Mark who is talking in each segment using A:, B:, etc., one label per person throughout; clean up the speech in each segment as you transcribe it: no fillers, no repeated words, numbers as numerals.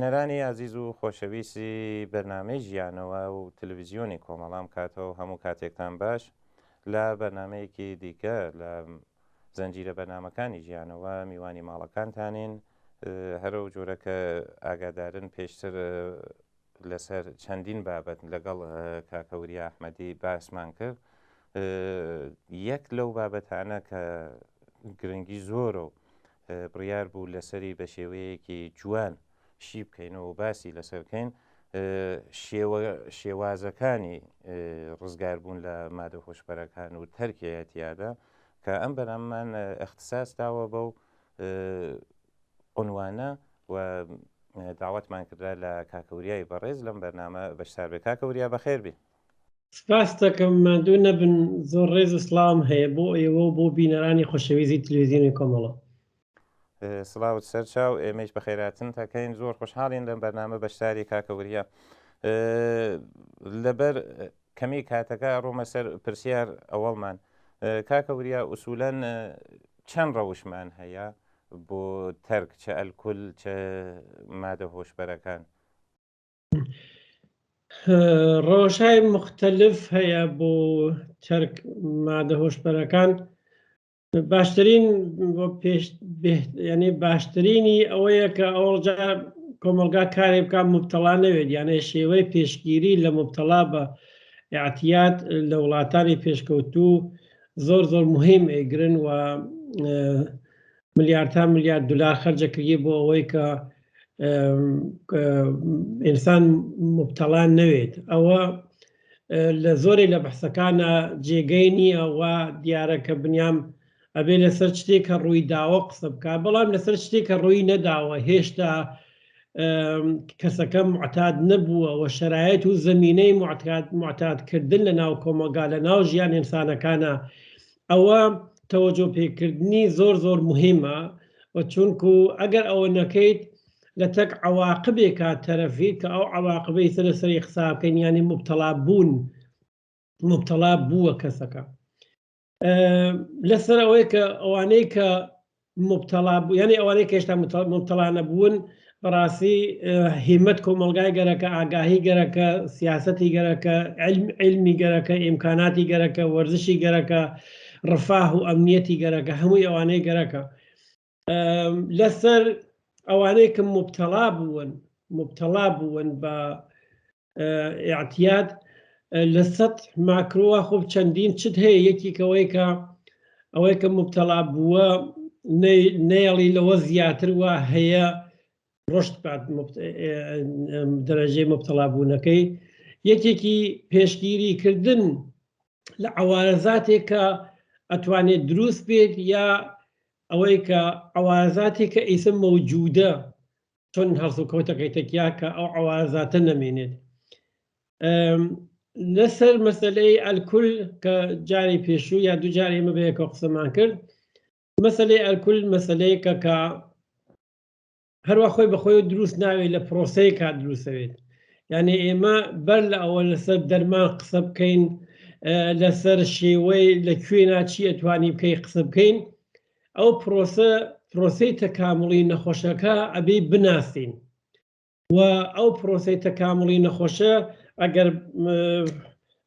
A: بینەرانی ئازیز و خۆشەویستی بەرنامەی ژیانەوە و تەلەڤیزیۆنی کۆمەڵام کاتەوە هەموو کاتێکتان باش لە بەرنمەیەکی دیکە لە زنجیرە بەرنمەکانی ژیانەوە میوانی ماڵەکانتانین هەرو جۆرە کە ئاگادارن پێشتر لەسەر چەندین بابەت لەگەڵ کاکە وریا ئەحمەدی باسمان کرد یەک لەو بابەتانە کە گرنگی زۆرە و بڕیار بوو لەسەری بە شێوەیەکی جوان شی بکەینەوە و باسی لەسەر بکەین شێوازەکانی ڕزگاربوون لە مادە هۆشبەرەکان و تەرکیەتیادا کە ئەم بەراممان اختصاص داوە بەو عنوانە و داوەتمان کردرا لە کاکە وریای بەڕێز لەم بەرنامە بەشدار بێ. کاکە وریا بەخێر بی.
B: سپاست دەکەم ماندوو نەبن زۆر ڕێز و سڵاوم هەیە بۆ ئێوە و بۆ بینەرانی خۆشەویزی تلویزیۆنی کۆمەڵە.
A: سڵاوت سەر چاو ئێمەیش بەخێراتنت ئەکەین زۆر خۆشحاڵین لەم بەرنامە بەشداری کاکە وریا لەبەر کەمی کاتەکە ڕۆمە سەر پرسیار ئەوەڵمان کاکە وریا ئوسولەن چەند ڕەوشمان هەیە بۆ تەرک چە ئەلکول چە مادە هۆشبەرەکان؟
B: ڕەوشای مختلف هەیە بۆ تەرک مادە هۆشبەرەکان باشترین بۆ پێش یعنی باشترینی ئەوەیە کە ئەوڵجا کۆمەلگا کارێ بکە مبتەڵا نەوێت یانێ شێوەی پێشگیری لە مبتەڵا بە اعتیاد لە وڵاتانی پێشکەوتوو زۆر زۆر مهم ئەیگرن و ملیار تا ملیار دلار خەرجە کردی بۆ ئەوەی کە ئینسان مبتەڵا نەوێت ئەوە لە زۆرێک لە بەحسەکانە جێگەی نییە و دیارە کە بنیام ئەبێ لەسەر شتێک کە ڕووی داوە قسە بکات بەڵام لەسەر شتێک کە ڕووی نەداوە هێشتا کەسەکە معتاد نەبووە و شرایط و زمینەی معتاد معتادکردن لە ناو کۆمەڵگا لە ناو ژیان ئینسانەکانە ئەوە تەوەجۆ پێکردنی زۆر زۆر مهمە و چونکو ئەگەر ئەوە نەکەیت لە تەک عەواقبێکا تەرەفی کە ئەو عەواقبەی سەر سەری قسا بکەین یانی مبتەڵا بوون مبتەڵا بووە کەسەکە لەسەر ئەوەی کە ئەوانەی کە مبتەڵا بوو یعنی ئەوانەی کە هێشتا مبتەڵا نەبوون بەڕاستی هیمەت کۆمەڵگای گەرەکە ئاگاهی گەرەکە سیاسەتی گەرەکە علم علمی گەرەکە ئیمکاناتی گەرەکە وەرزشی گەرەکە ڕفاه و ئەمنیەتی گەرەکە هەمووی ئەوانەی گەرەکە لەسەر ئەوانەی کە مبتەڵا بوون مبتەڵا بوون بە اعتیاد لە سەد ماکرۆوە خۆ چەندین چت هەیە یەکیکەوەی کە ئەوەی کە مبتەڵا بووە نەیەڵی لەوە زیاتر وا هەیە ڕشت بات دەرەجەی مبتەڵا بوونەکەی یەکێکی پێشگیری کردن لە عوارەزاتێک کە ئەتوانێت دروست بێت یا ئەوەی کە عوارەزاتێک کە ئیسە مەوجودە چۆن هەڵسوکەوتەکەی تەکیا کە ئەو عوارەزاتە نەمێنێت لەسەر مەسلەی ئەلکول کە جاری پێشوو یا دوو جار ئێمە بەیەکەوە قسەمان کرد مەسلەی ئەلکول مەسلەیەکە کە هەروە خۆی بەخۆی دروست ناوێت لە پرۆسەی کات دروستەوێت یعنی ئێمە بەر لە ئەوە لەسەر دەرمان قسە بکەین لەسەر شێوەی لە کوێ ناچی ئەتوانی بکەی قسە بکەین ئەو پرۆسە پرۆسەی تەکامڵی نەخۆشەکە ئەبێ بناسین و ئەو پرۆسەی تەکامڵی نەخۆشە ئەگەر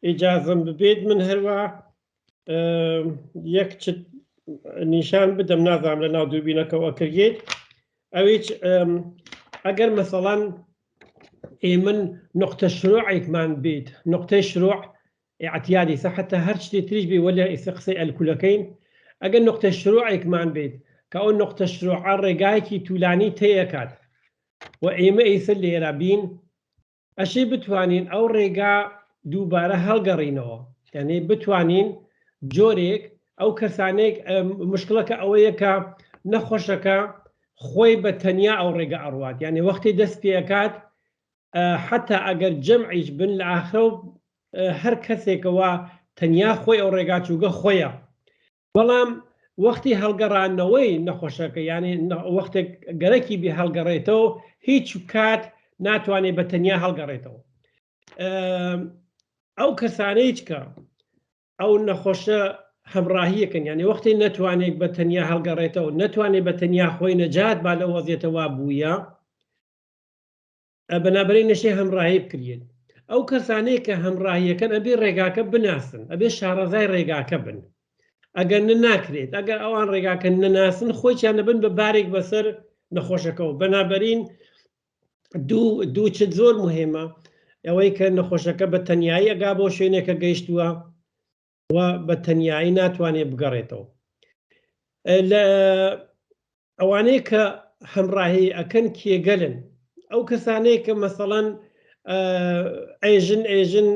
B: ئیجازم ببێت من هەروە یەک چت نیشان بدەم نازانم لە ناو دووربینەکەەوە کردێت ئەویچ ئەگەر مەسەڵەن ئێمن نقطە شروعێکمان بیت نقطەی شروع اعتیادی سە حتا هەر شتێ تریش بێ وەلێ ئیسە قسەی ئەلکولەکەین ئەگەر نقطە شروعێکمان بیت کە ئەو نقطە شروعە ڕێگایەکی تولانی تێیەکات و ئێمە ئیسە لێرە بین ئەشێ بتوانین ئەو ڕێگا دووبارە هەڵگەڕینەوە یعنی بتوانین جۆرێک ئەو کەسانێک مشکلەکە ئەوەیە کە نەخۆشەکە خۆی بە تەنیا ئەو ڕێگە ئەڕوات یعنی وەختی دەست پێکات حتا ئەگەر جەمعیش بن لە ئاخرە و هەر کەسێکەوە تەنیا خۆی ئەو ڕێگا چووگە خۆیە بەڵام وەختی هەڵگەڕانەوەی نەخۆشەکە یانی وەختێک گەرەکی بێ هەڵگەڕێتەوە هیچ کات ناتوانێت بە تەنیا هەڵگەڕێتەوە ئەو کەسانەیچ کە ئەو نەخۆشە هەمڕاهیەکەن یعنی وەختی نەتوانێت بە تەنیا هەڵگەڕێتەوە نەتوانێت بە تەنیا خۆی نەجات با لە وەزیەتەوە بووە. بەنابەرەی نەشێ هەمڕاهی بکریێت. ئەو کەسانەی کە هەمڕاهیەکەن ئەبێ ڕێگاکە بناسن، ئەبێ شارەزای ڕێگاکە بن. ئەگەر نە ناکرێت، ئەگەر ئەوان ڕێگاکە نەناسن خۆیان دەبن بە بارێک بەسەر نەخۆشەکەەوە. بەنابەرین دوو چت زۆر مهمە، ئەوەی کە نەخۆشەکە بە تەنیایی ئەگا بۆ شوێنێکە گەیشتووە و بە تەنیایی ناتوانێت بگەڕێتەوە. لە ئەوانەی کە هەمڕاهی ئەکەن کێگەلن؟ ئەو کەسانەی کە مەسەڵەن ئێژن ئێژن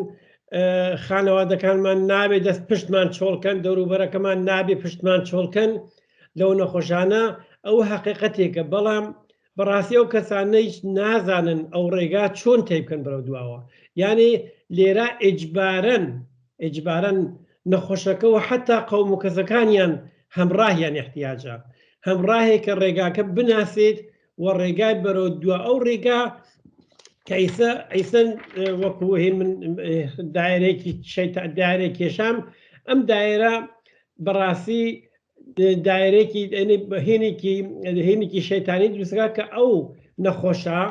B: خانەوادەکانمان نابێ دەست پشتمان چۆڵکەن، دەوروبەرەکەمان نابێ پشتمان چۆڵکەن لەو نەخۆشانە، ئەو حەقیقەتێکە. بەڵام بەڕاستی ئەو کەسانەیش نازانن ئەو ڕێگا چۆن تەی بکەن بەرەو دواوە. یعنی لێرە ئیجبارەن ئیجبارەن نەخۆشەکە و حتا قەوم و کەسەکانیان هەمڕاهیان احتیاجە، هەمڕاهێک کە ڕێگاکە بناسێت و ڕێگای بەرەو دوا. ئەو ڕێگا کە ئیسە ئیسە وەکو هی من دایرەیەکی شەیتان دایرەی کێشام، ئەم دایرە بەڕاستی دایرەیەکی هینێکی هینێکی شەیتانی دروستکە کە ئەو نەخۆشە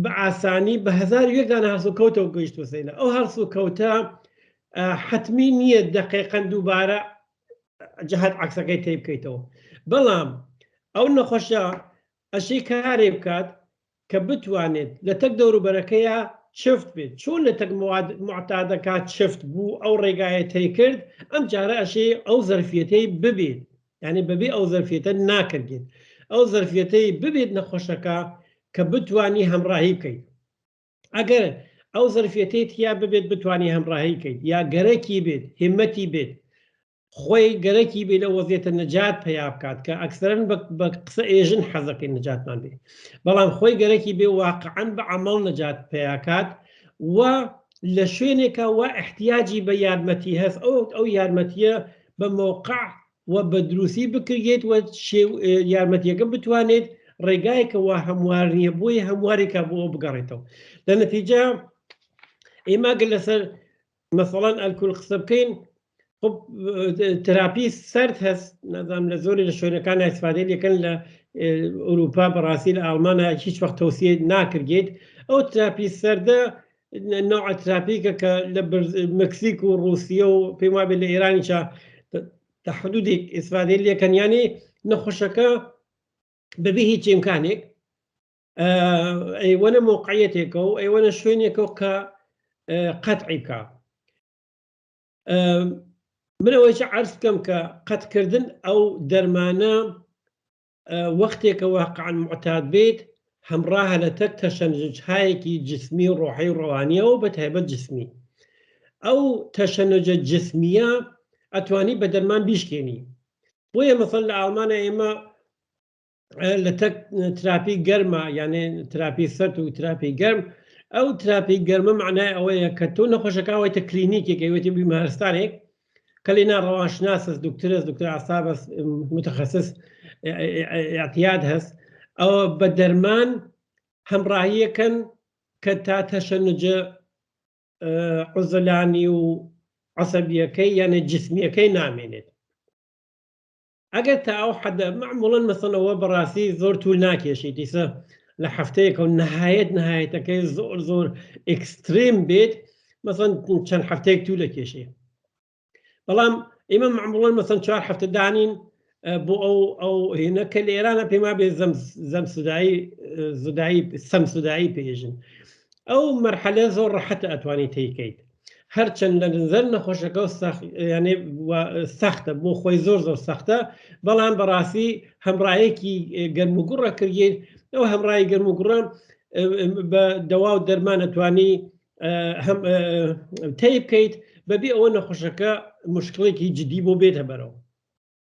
B: بە ئاسانی بە 1001 دانە هەڵسوکەوتەوە گەیشتوە سەیلە. ئەو هەڵسوکەوتە حتمی نییە دقیقا دووبارە جهت عکسەکەی تێ بکەیتەوە، بەڵام ئەو نەخۆشە ئەشی کارێ بکات کە بتوانێت لە تەک دەوروبەرەکەیە چفت بێت. چۆن لە تەک معتادەکە چفت بوو ئەو ڕێگایە تەی کرد، ئەم جارە ئەشێ ئەو زەرفیەتەی ببێت، یعنی بەبێ ئەو زەرفیەتە ناکردێت، ئەو زەرفیەتەی ببێت نەخۆشەکە کە بتانی هەمڕاهی بکەیت. ئەگەر ئەو زەرفیەتەی تیا ببێت بتانی هەمڕاهی بکەیت، یا گەرەکی بێت، هیمەتی بێت، خۆی گەرەکی بێ لە وەزیەتە نەجات پەیا بکات، کە ئەکسەرەن بە قسە ئێژن حەزەکەی نەجاتمان بێ، بەڵام خۆی گەرەکی بێ واقعا بە عەمەڵ نەجات پەیاکات و لە شوێنێکە وا احتیاجی بە یارمەتی هەست، ئەو یارمەتیە بە مۆقع و بە دروستی بکرێت و یارمەتیەکە بتوانێت ڕێگایەکە وا هەموار نییە بۆیە هەموارێکە بۆ ئەو بگەڕێتەوە. لە نەتیجە ئێمە گەر لەسەر مەسەڵەن ئەلکول قسە بکەین، خب تراپی سەرد هەست، نازانم لە زۆری لە شوێنەکان ئیسفادەی لەکەن لە ئەوروپا، بەڕاستی لە ئاڵمانە هیچ وەخت تەوسیە ناکرێت. ئەو تراپی سەردە نوع تراپیکە کە لە مەکسیک و رووسیە و پێم وابێت لە ئێرانیشا تا حدودێک ئیسفادەی لەکەن. یعنی نەخۆشەکە بەبێ هیچ ئیمکانێک ئەیوەنە مۆقعیەتێکە و ئەیوەنە شوێنێکە کە قەتعی بکە. من ئەوەی عەرز بکەم کە قەتکردن ئەو دەرمانە وەختێکە واقعا معتاد بێت، هەمڕاهە لە تەک تەشەنجهایەکی جسمی و ڕۆحی و ڕەوانیەوە، بە تایبەت جسمی. ئەو تەشەنجە جسمیە ئەتوانی بە دەرمان بیشکێنی. بۆیە مەسەڵ لە ئاڵمانە ئێمە لە تەک تراپی گەرمە، یانێ تراپی سەرد و تراپی گەرم. ئەو تراپی گەرمە معنای ئەوەیە کە تۆ نەخۆشەکەوەیتە کلینیکێک، ئەوێتی بیمارستانێک کە لێنا ڕەوانشناسس، دکترس، دکتر ئاسابس، متخصص اعتیاد هەست، ئەوە بە دەرمان هەمڕاهیەکەن کە تا تەشەنجە عزلانی و عسەبیەکەی یانە جسمیەکەی نامێنێت. ئەگەر تا ئەو حەدە معموڵەن مەسەنەوە بەڕاستی زۆر طول ناکێشیت، ئیسە لە هەفتەیەکە و نهایەت نهایەتەکەی زۆر زۆر ئێکستریم بێت مەسەن چەند هەفتەیەک طول لە کێشێ. بەڵام ئێمە معموڵەن مەسەن 4 هەفتە دانین بۆ ئەو هێنە کە لە ئێرانە پێما بێ زەم سودایی زودایی سەم سودایی پێژن. ئەو مەرحەلە زۆر ڕەحەتە ئەتوانی تێیکەیت، هەرچەند لە نظر نەخۆشەکە یانێ سەختە بۆ خۆی، زۆر زۆر سەختە، بەڵام بەڕاستی هەمڕایەکی گەرم و گوڕە کردێت. ئەو هەمڕای گەرم و گوڕە بە دەوا و دەرمان ئەتوانی تەی بکەیت بەبێ ئەوە نەخۆشەکە مشکلێکی جدی بۆ بێتە بەرەوە.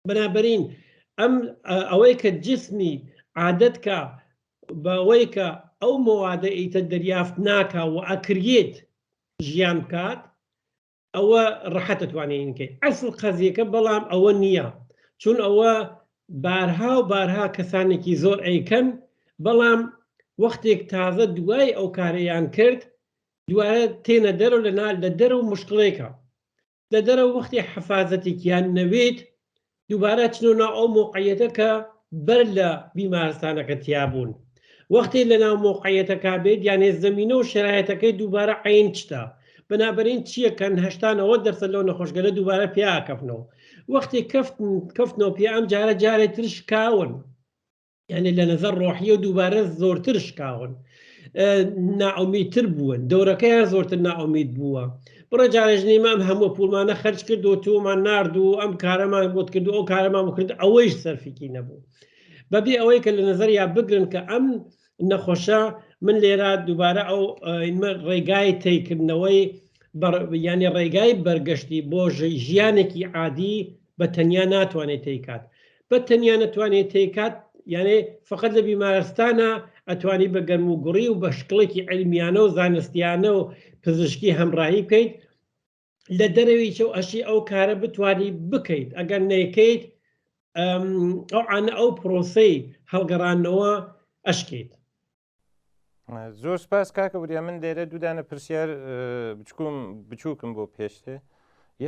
B: بەنابەرین ئەم ئەوەی کە جسمی عادەت کە بەوەی کە ئەو مەوادە ئیتە دەریافت ناکا و ئەکریێت ژیان بکات، ئەوە ڕەحەت دەتوانین کەی ئەسڵ قەزیەکە. بەڵام ئەوە نییە، چون ئەوە بارها و بارها کەسانێکی زۆر ئەیکەن، بەڵام وەختێک تازە دوای ئەو کارەیان کرد دوایە تێنە دەرەوە لە لە دەرەوە مشکلێکە لە دەرەوە، وەختی حەفازەتێکیان نەوێت دووبارە چنۆ ناو ئەو مۆقعیەتە کە بەر لە بیمارستانەکە تیابوون. وەختێ لە ناو مەوقعیەتەکا بێت یانێ زەمینە و شەرایەتەکەی دووبارە عەین چتە بنابەرین چیەکەن 80 90 دەرسەد لەو نەخۆشگەلە دووبارە پیا کەفنەوە وەختێ کەفتن کەفتنەوە پیا ئەم جارە جارێ تر شکاون یعنی لە نظر ڕۆحیە دووبارە زۆرتر شکاون نائومیدتر بوون دەورەکەیان زۆرتر نائومید بووە بڕە جارێژ نیمە ئەم هەموو پوڵمانە خەرج کرد و تۆمان نارد و ئەم کارەمان بۆت کرد و ئەو کارەمان کرد ئەوەیش سەرفیکی نەبوو بەبێ ئەوەی کە لە نظریا بگرن کە ئەم نەخۆشە من لێرە دووبارە ئەو ڕێگای تیکردنەوەی یعنی ڕێگای بەرگەشتی بۆ ژیانێکی عادی بە تەنیا ناتوانێت تیکات بە تەنیا نەتوانێت تێکات یانێ فقط لە بیمارستانە ئەتوانی بە گەرم و گوڕی و بە شکڵێکی علمیانە و زانستیانە و پزیشکی هەمراهی بکەیت لە دەرەوی چەو ئەشی ئەو کارە بتوانی بکەیت ئەگەر نەیکەیت ئەو عانە ئەو پرۆسەی هەڵگەڕانەوە ئەشکیت.
A: زۆر سپاس کاکە وریا من لێرە دوودانە پرسیار بچکوم بچووکم بۆ پێشتێ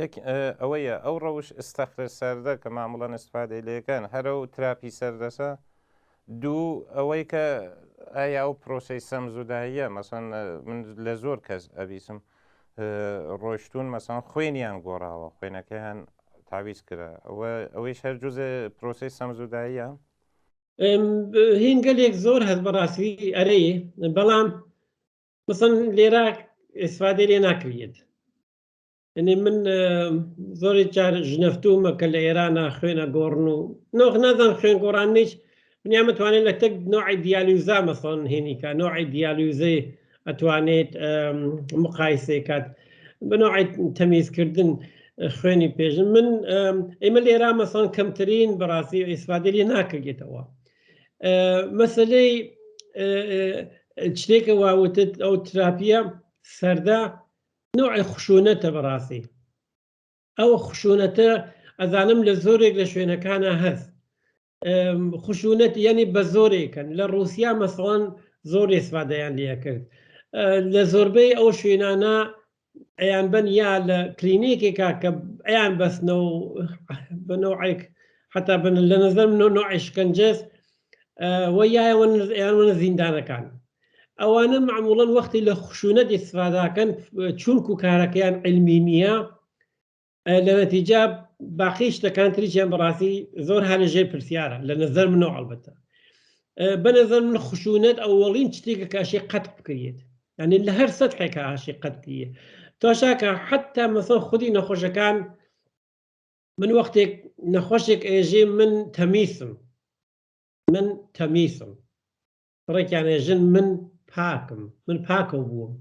A: یەک ئەوەیە ئەو ڕەوش ئستەخرە سەردە کە مامڵەن استفادەی لەکەن هەرە و تراپی سەردەسە دوو ئەوەی کە ئایا ئەو پرۆسەی سەمزوداییە مەسەن من لە زۆر کەس ئەبیسم ڕۆشتون مەسان خوێنیان گۆڕاوە خوێنەکەیان تاویز کرا ئەوە ئەوەیش هەر جزء پرۆسەی سەمزوداییە
B: هینگەلێک زۆر هەست بەڕاستی ئەرێ بەڵام مەسەن لێرە ئیسفادەی لێ ناکرێت یعنی من زۆری جار ژنەفتومە کە لە ئێرانە خوێنە گۆڕن و نۆخ نازان خوێن گۆڕان نیش بنیام توانێت لە تەک نوعی دیالیوزا مەسەڵەن هێنیکە نوعی دیالیوزەی ئەتوانێت مقایسەی کات بە نوعی تەمیزکردن خوێنی پێژن من ئێمە لێرا مەسەڵەن کەمترین بەڕاستی ئیسفادەی لێ ناکردێتەوە مەسلەی شتێکە واوتت ئەو تراپیە سەردە نوعی خشونەتە بەڕاستی ئەو خشونەتە ئەزانم لە زۆرێک لە شوێنەکانە هەست خشونەت یعنی بە زۆرێکن لە رووسیا مەسەڵەن زۆر ئێسفادەیان لێکرد لە زۆربەی ئەو شوێنانە ئەیان بن یا لە کلینیکێکا کە ئەیان بەستنەوە بە نەوعێک حتا بن لە نظر منەوە نوعی شکەنجەس و یایەوە ئەیان زیندانەکان ئەوانە معموڵەن وەختی لە خشونەت ئیسفاداکەن چونکو کارەکەیان علمی نییە لە نەتیجە باقی شتەکان تریشیان بەڕاستی زۆر هەر لە ژێر پرسیارە لە نظر منەوە ئەڵبەتە بە نظر من خشونەت ئەوەڵین شتێکە کە ئەشێ قەت بکرێت یعنی لە هەر سەتحێکە ئاشی قەت بکرێت تۆشاکە حتا مەسەڵ خودی نەخۆشەکان من وەختێک نەخۆشێک ئێژێ من تەمیسم من تەمیسم بڕێکیان ئێژن من پاکم من پاکەو بووم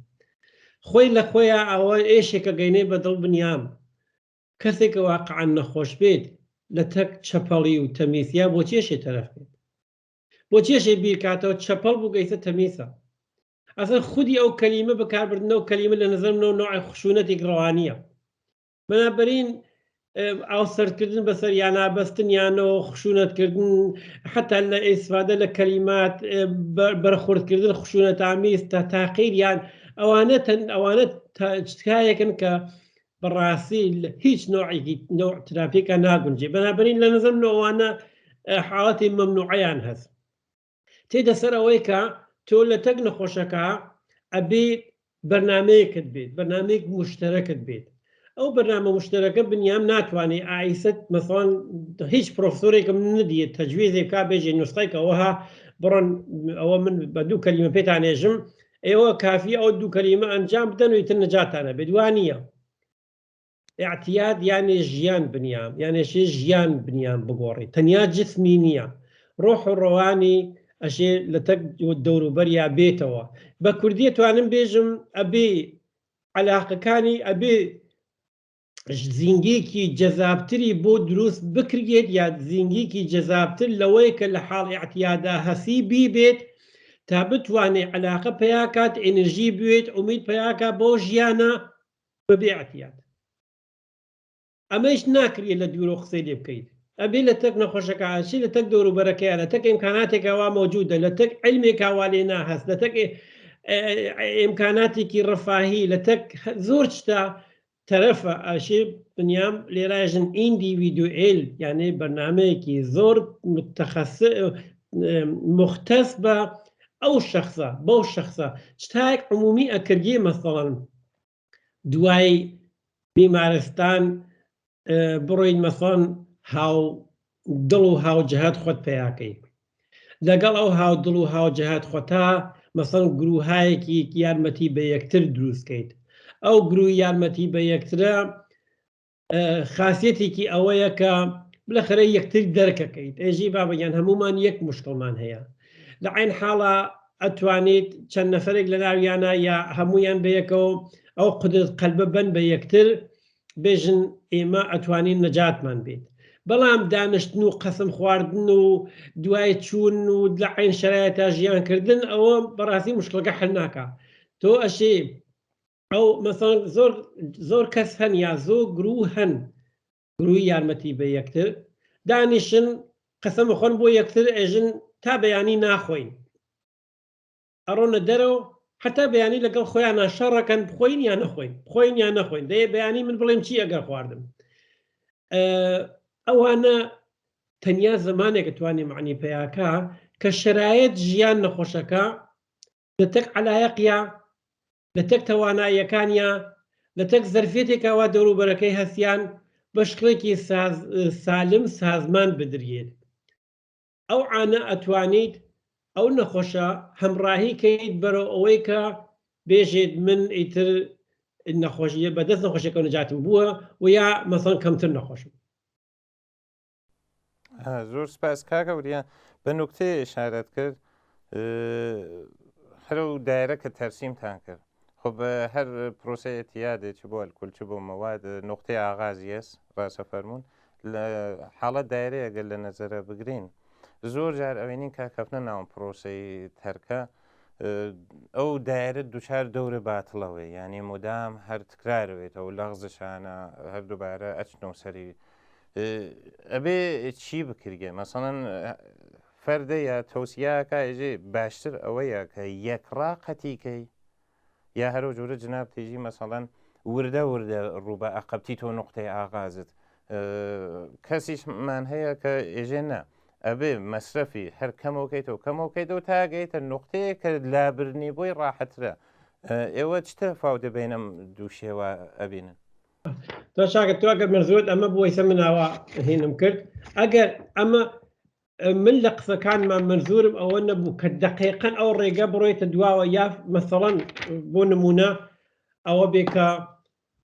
B: خۆی لە خۆیا ئەوە ئێشێکە گەینێ بە دڵ بنیام کەسێکە واقعا نەخۆش بێت لە تەک چەپەڵی و تەمیسیا بۆ چێشێ تەرەف بێت بۆ چێشێ بیرکاتەوە چەپەڵ بوو گەیسە تەمیسە ئەسەر خودی ئەو کەلیمە بەکاربردنەوە کەلیمە لە نظر منەوە نوعی خشونەتێک ڕەوانیە بنابرین ئاو سەردکردن بەسەر یانا بەستنیانەوە خشونەتکردن حتا لە ئیسفادە لە کەلیمات بەرخوردکردن خشونەتامیز تا تاقیریان ئەوانە تەن ئەوانە تکایەکن کە بەڕاستی هیچ نوعێکی نوع ترافیکە ناگونجێ بەنابرین لە نظر من ئەوانە حاڵەتی مەمنوعیان هەست تێدە سەر ئەوەی کە تۆ لە تەک نەخۆشەکە ئەبێ بەرنمەیەکت بێت بەرنمەیەک مشتەرەکت بێت ئەو بەرنامە مشتەرەکە بنیام ناتوانێت ئایسەت مەسەڵەن هیچ پرۆفسۆرێکم ندیە تەجویزێک کا بێژێ نوسخەی کەەوەها بڕۆن ئەوە من بە دوو کەلیمە پێتانێژم ئێوە کافی ئەو دوو کەلیمە ئەنجام بدەن و ئیتر نەجاتانە بێت وانە ئیعتیاد یانێ ژیان بنیام یانێ شێ ژیان بنیام بگۆڕی تەنیا جسمی نییە ڕۆح و ڕەوانی ئەشێ لە تەک دەوروبەریا بێتەوە بە کوردیە توانم بێژم ئەبێ عەلاقەکانی ئەبێ زینگێکی جەزابتری بۆ دروست بکرێت یا زینگێکی جەزابتر لەوەی کە لە حاڵ ئیعتیادا هەسی بیبێت تا بتوانێ عەلاقە پەیاکات ئێنرژی بوێت ئومید پەیاکا بۆ ژیانە بەبێ ئیعتیاد. ئەمەیش ناکرێت لە دوورەوە قسەی لێ بکەیت. ئەبێ لە تەک نەخۆشەکە ئەچی لە تەک دەوروبەرەکەیا لە تەک ئیمکاناتێکا وا مەوجودە لە تەک عیلمێکا وا لێ ناهەست لە تەک ئیمکاناتێکی ڕەفاهی لە تەک زۆر شتە تەرەفە ئەشێ بنیام لێرایژن ئیندیڤیدوئێل یانێ بەرنامەیەکی زۆر متخصص مختەس بە. ئەو شەخسە بەو شەخسە چتایەک عمومی ئەکردی مەسەڵەن دوای بیمارستان بڕۆین مەسەڵەن هاو دڵ و هاو جهات خۆت پیاکەی لەگەڵ ئەو هاو دڵ و هاو جهات خۆتا مەسەڵەن گروهایەکی یارمەتی بە یەکتر دروستکەیت ئەو گروه یارمەتی بە یەکترە خاسیەتێکی ئەوەیە کە بلەخەرە یەکتر دەرکەکەیت ئێژی بابەگیان هەمومان یەک مشکڵمان هەیە لە عین حاڵە ئەتوانیت چەند نەفرێک لە ناویانە یا هەمویان بەیەکەوە ئەو قدرت قەلبە بن بە یەکتر بێژن ئێمە ئەتوانین نەجاتمان بێت بەڵام دانیشتن و قەسم خواردن و دوای چوون و لە عین شرایەتا ژیان کردن ئەوە بەڕاستی مشکلەکە حل ناکە تۆ ئەشێ ئەو مەسەڵەن زۆر زۆر کەس هەن یا زۆ گروه هەن گروهی یارمەتی بە یەکتر دانیشن قەسەم خۆن بۆ یەکتر ئێژن تا بەیانی ناخۆین ئەڕۆنە دەرەوە حتا بەیانی لەگەڵ خۆیان شەڕەکەن بخۆین یا نەخۆین بخۆین یا نەخۆین دەیە بەیانی من بڵێم چی ئەگەر خواردم ئەوانە تەنیا زمانێک توانێ معنی پیاکە کە شرایط ژیان نەخۆشەکە لەتەک عەلایەقیا، لەتەک تەواناییەکانیا، لەتەک زەرفیەتێکا وا دەوروبەرەکەی هەستیان بە شکڵێکی سالم سازمان بدریێت. ئەو عانە ئەتوانیت ئەو نەخۆشە هەمڕاهی کەیت بەرەو ئەوەی کە بێژێت من ئیتر نەخۆشیە بەدەست نەخۆشیەکەوە نەجاتم بووە و یا مەسەڵەن کەمتر نەخۆشم.
A: زۆر سپاس کاکە وریا بە نوکتەیە ئشارەت کرد هەر و دایرە کە تەرسیمتان کرد خب هەر پرۆسەی اعتیادێ چ بۆ ئەلکول چ بۆ مەواد نقطەی ئاغازیەس ڕاستە فەرموون لە حاڵەت دایرەیە گەر لە نەزەرە بگرین زۆر جار ئەوێنین کا کەفتنە ناوم پرۆسەی تەرکە ئەو دایرە دوچار دەورە باتڵەوەی یعنی مدام هەر تکرارەوێتەوە لەغزشانە هەر دووبارە ئەچنەوە سەری ئەبێ چی بکرگێ مەسەڵەن فەردە یا تەوسیاکە ئێژێ باشتر ئەوەیە کە یەکڕا قەتیکەی یا هەرو جورە جناب تێژی مەسەڵەن وردە وردە ڕووبە ئەقەبتی تۆ نقطەی ئاغازت کەسیشمان هەیە کە ئێژێ نا ئەبێ مەسرەفی هەر کەمەوەکەیتەوە کەمەوەکەیتەوە تاگەیتە نقطەیە کە لابرنی بۆی ڕاحەترە ئێوە چ تەفاوتێ بینم دوو شێوە ئەبینن
B: تۆ چاکە تۆ ئەگەر مەرزوت ئەمە بۆیسە مناوە هینم کرد ئەگەر ئەمە من لە قسەکانمان منزورم ئەوە نەبوو کە دقیقەن ئەو ڕێگە بڕۆیتە دواوە یا مەسەڵەن بۆ نمونە ئەوە بێ کە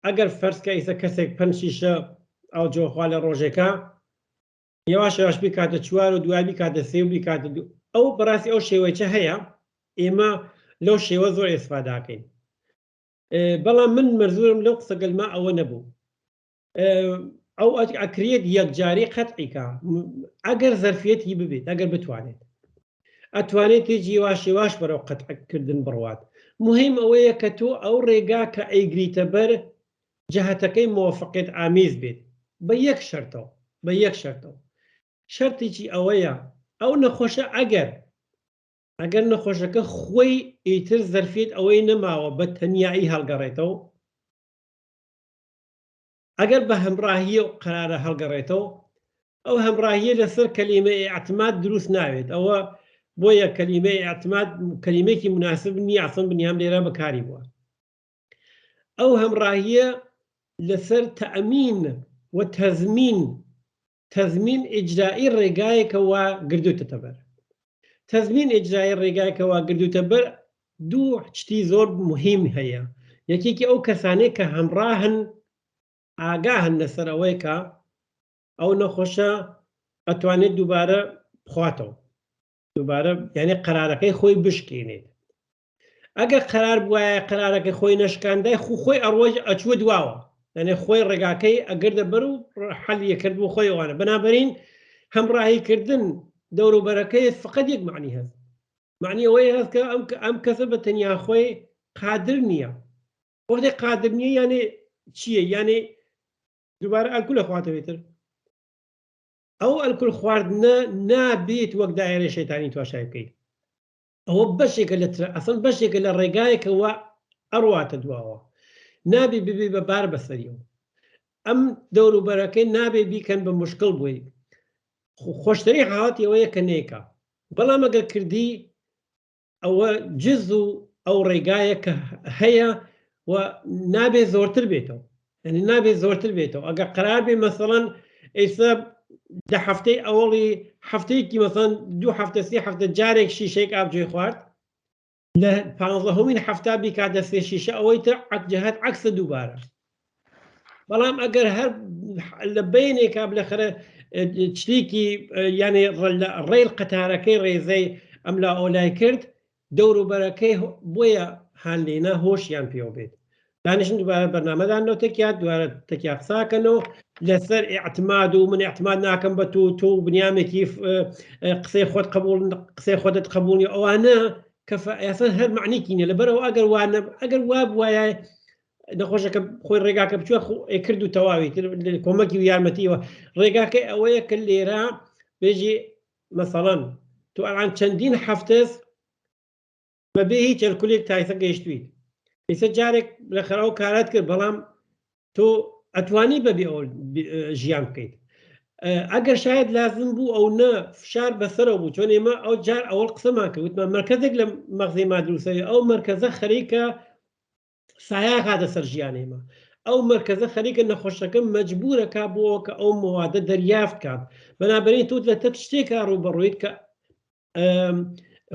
B: ئەگەر فەرزکە ئیسە کەسێک پەنج شیشە ئەو جۆخوا لە ڕۆژێکە یواش یواش بیکاتە چوار و دوای بیکاتە سێ و بیکاتە دوو ئەو بەڕاستی ئەو شێوەیە هەیە ئێمە لەو شێوە زۆر ئێسفاداکەین بەڵام من مەرزورم لەو قسەگەلما ئەوە نەبوو ئەو ئەکرێت یەکجاری قەتعیکا ئەگەر زەرفیەتی ببێت ئەگەر بتوانێت ئەتوانێت تێجی واش واش بەرەو قەتعکردن بڕوات مهم ئەوەیە کە تۆ ئەو ڕێگا کە ئەیگریتە بەر جەهەتەکەی مۆفقێت ئامیز بێت بە یەک شەرتەوە بە یەک شەرتەوە شەرتێکی ئەوەیە ئەو نەخۆشە ئەگەر ئەگەر نەخۆشەکە خۆی ئیتر زەرفیەت ئەوەی نەماوە بە تەنیایی هەڵگەڕێتەوە، ئەگەر بە هەمڕاهیە و قەرارە هەڵگەڕێتەوە، ئەو هەمڕاهیە لەسەر کەلیمە ئیعتماد دروست ناوێت، ئەوە بۆیە کەلیمە ئیعتماد کەلیمەیەکی مناسب نییە ئەسڵەن بنیام لێرە بەکاری بووە. ئەو هەمڕاهیە لەسەر تەئمین و تەزمین تەزمین ئیجرائی ڕێگایەکە وا گردوتەتە بەر. تەزمین ئیجرائی ڕێگایەکە وا گردوتە بەر دوو شتی زۆر موهیم هەیە. یەکێکی ئەو کەسانەی کە هەمڕاهن ئاگاهن لەسەر ئەوەی کە ئەو نەخۆشە ئەتوانێت دووبارە بخواتەوە. دووبارە یعنی قەرارەکەی خۆی بشکێنێت. ئەگەر قەرار بوایە قەرارەکە خۆی نەشکاندای خو خۆی ئەڕۆژ ئەچوە دواوە یعنی خۆی ڕێگاکەی ئەگردە بەر و حەلی کرد بۆ خۆی ئەوانە بەنابەرین هەمڕاهی کردن دەوروبەرەکەی فقط یەک معنی هەست معنی ئەوەی هەست کە ئەم ئەم کەسە بە تەنیا خۆی قادر نییە وەختێ قادر نییە یانێ چییە یانێ دووبارە ئەلکول خواتەوێتر ئەو ئەلکول خواردنە نابێت وەک دایرە شەیتانی تواشای بکەیت ئەوە بەشێکە لە ترە ئەسڵ بەشێکە لە ڕێگایەکەوە ئەڕواتە دواوە نابێ ببێ بە بار بەسەریەوە ئەم دەوروبەرەکەی نابێ بیکەن بە مشکل بۆی خۆشترین حاڵەتی ئەوەیە کە نێکا بەڵام ئەگەر کردی. ئەوە جز و ئەو ڕێگایە کە هەیە و نابێ زۆرتر بێتەوە یعنی نابێ زۆرتر بێتەوە ئەگەر قرار بێ مەسەڵەن ئێستا دە هەفتەی ئەوڵی هەفتەیەکی مەسەن دوو هەفتە سێ هەفتە جارێک شیشێک ئابجوی خوارد لە پانزەهمین هەفتا بیکاتە سێ شیشە ئەوەی تر جهت عکسە دووبارە بەڵام ئەگەر هەر لە بینێکا بلەخەرە چلیکی یانێ ڕێل قەتارەکەی ڕێزەی ئەملا ئەولای کرد دەوروبەرەکەی بۆیە هانلینە هۆشیان پێوە بێت دانیشن دوبارە بەرنامەدان لەو تەکیا دوارە تەکیا قساکەنەوە لەسەر اعتماد و من اعتماد ناکەم بە تۆ تۆ بنیامێکی قسەی خۆت قبول قسەی خۆتت قبولی ئەوانە کە ئێستا هەر معنیکی نیە لەبەرەوە ئەگەر وانە ئەگەر وا بواە نەخۆشەکە خۆی ڕێگاکە بچوە کرد و تەواوی کۆمەکی و یارمەتیەوە ڕێگاکەی ئەوەیە کە لێرە بێژی مەسەڵەن تو ئەلان چەندین هەفتەس بەبێ هیچ ئەلکولێک تایسە گەیشتویت ئیسە جارێک لە خەراو کارات کرد بەڵام تۆ ئەتوانی بەبێ ئەو ژیان بکەیت ئەگەر شاید لازم بوو ئەو نە فشار بەسەرەوە بوو چۆن ئێمە ئەو جار ئەوەڵ قسەمان کرد وتمان مرکزێک لە مەغزی ما دروستەوە ئەو مرکزە خەریکە سایە خاتە سەر ژیان ئێمە ئەو مرکزە خەریکە نەخۆشەکە مەجبورە کا بۆ کە ئەو مەوادە دەریافت کات بەنابەرین تۆ لە تەک شتێکا ڕووبەڕوویت کە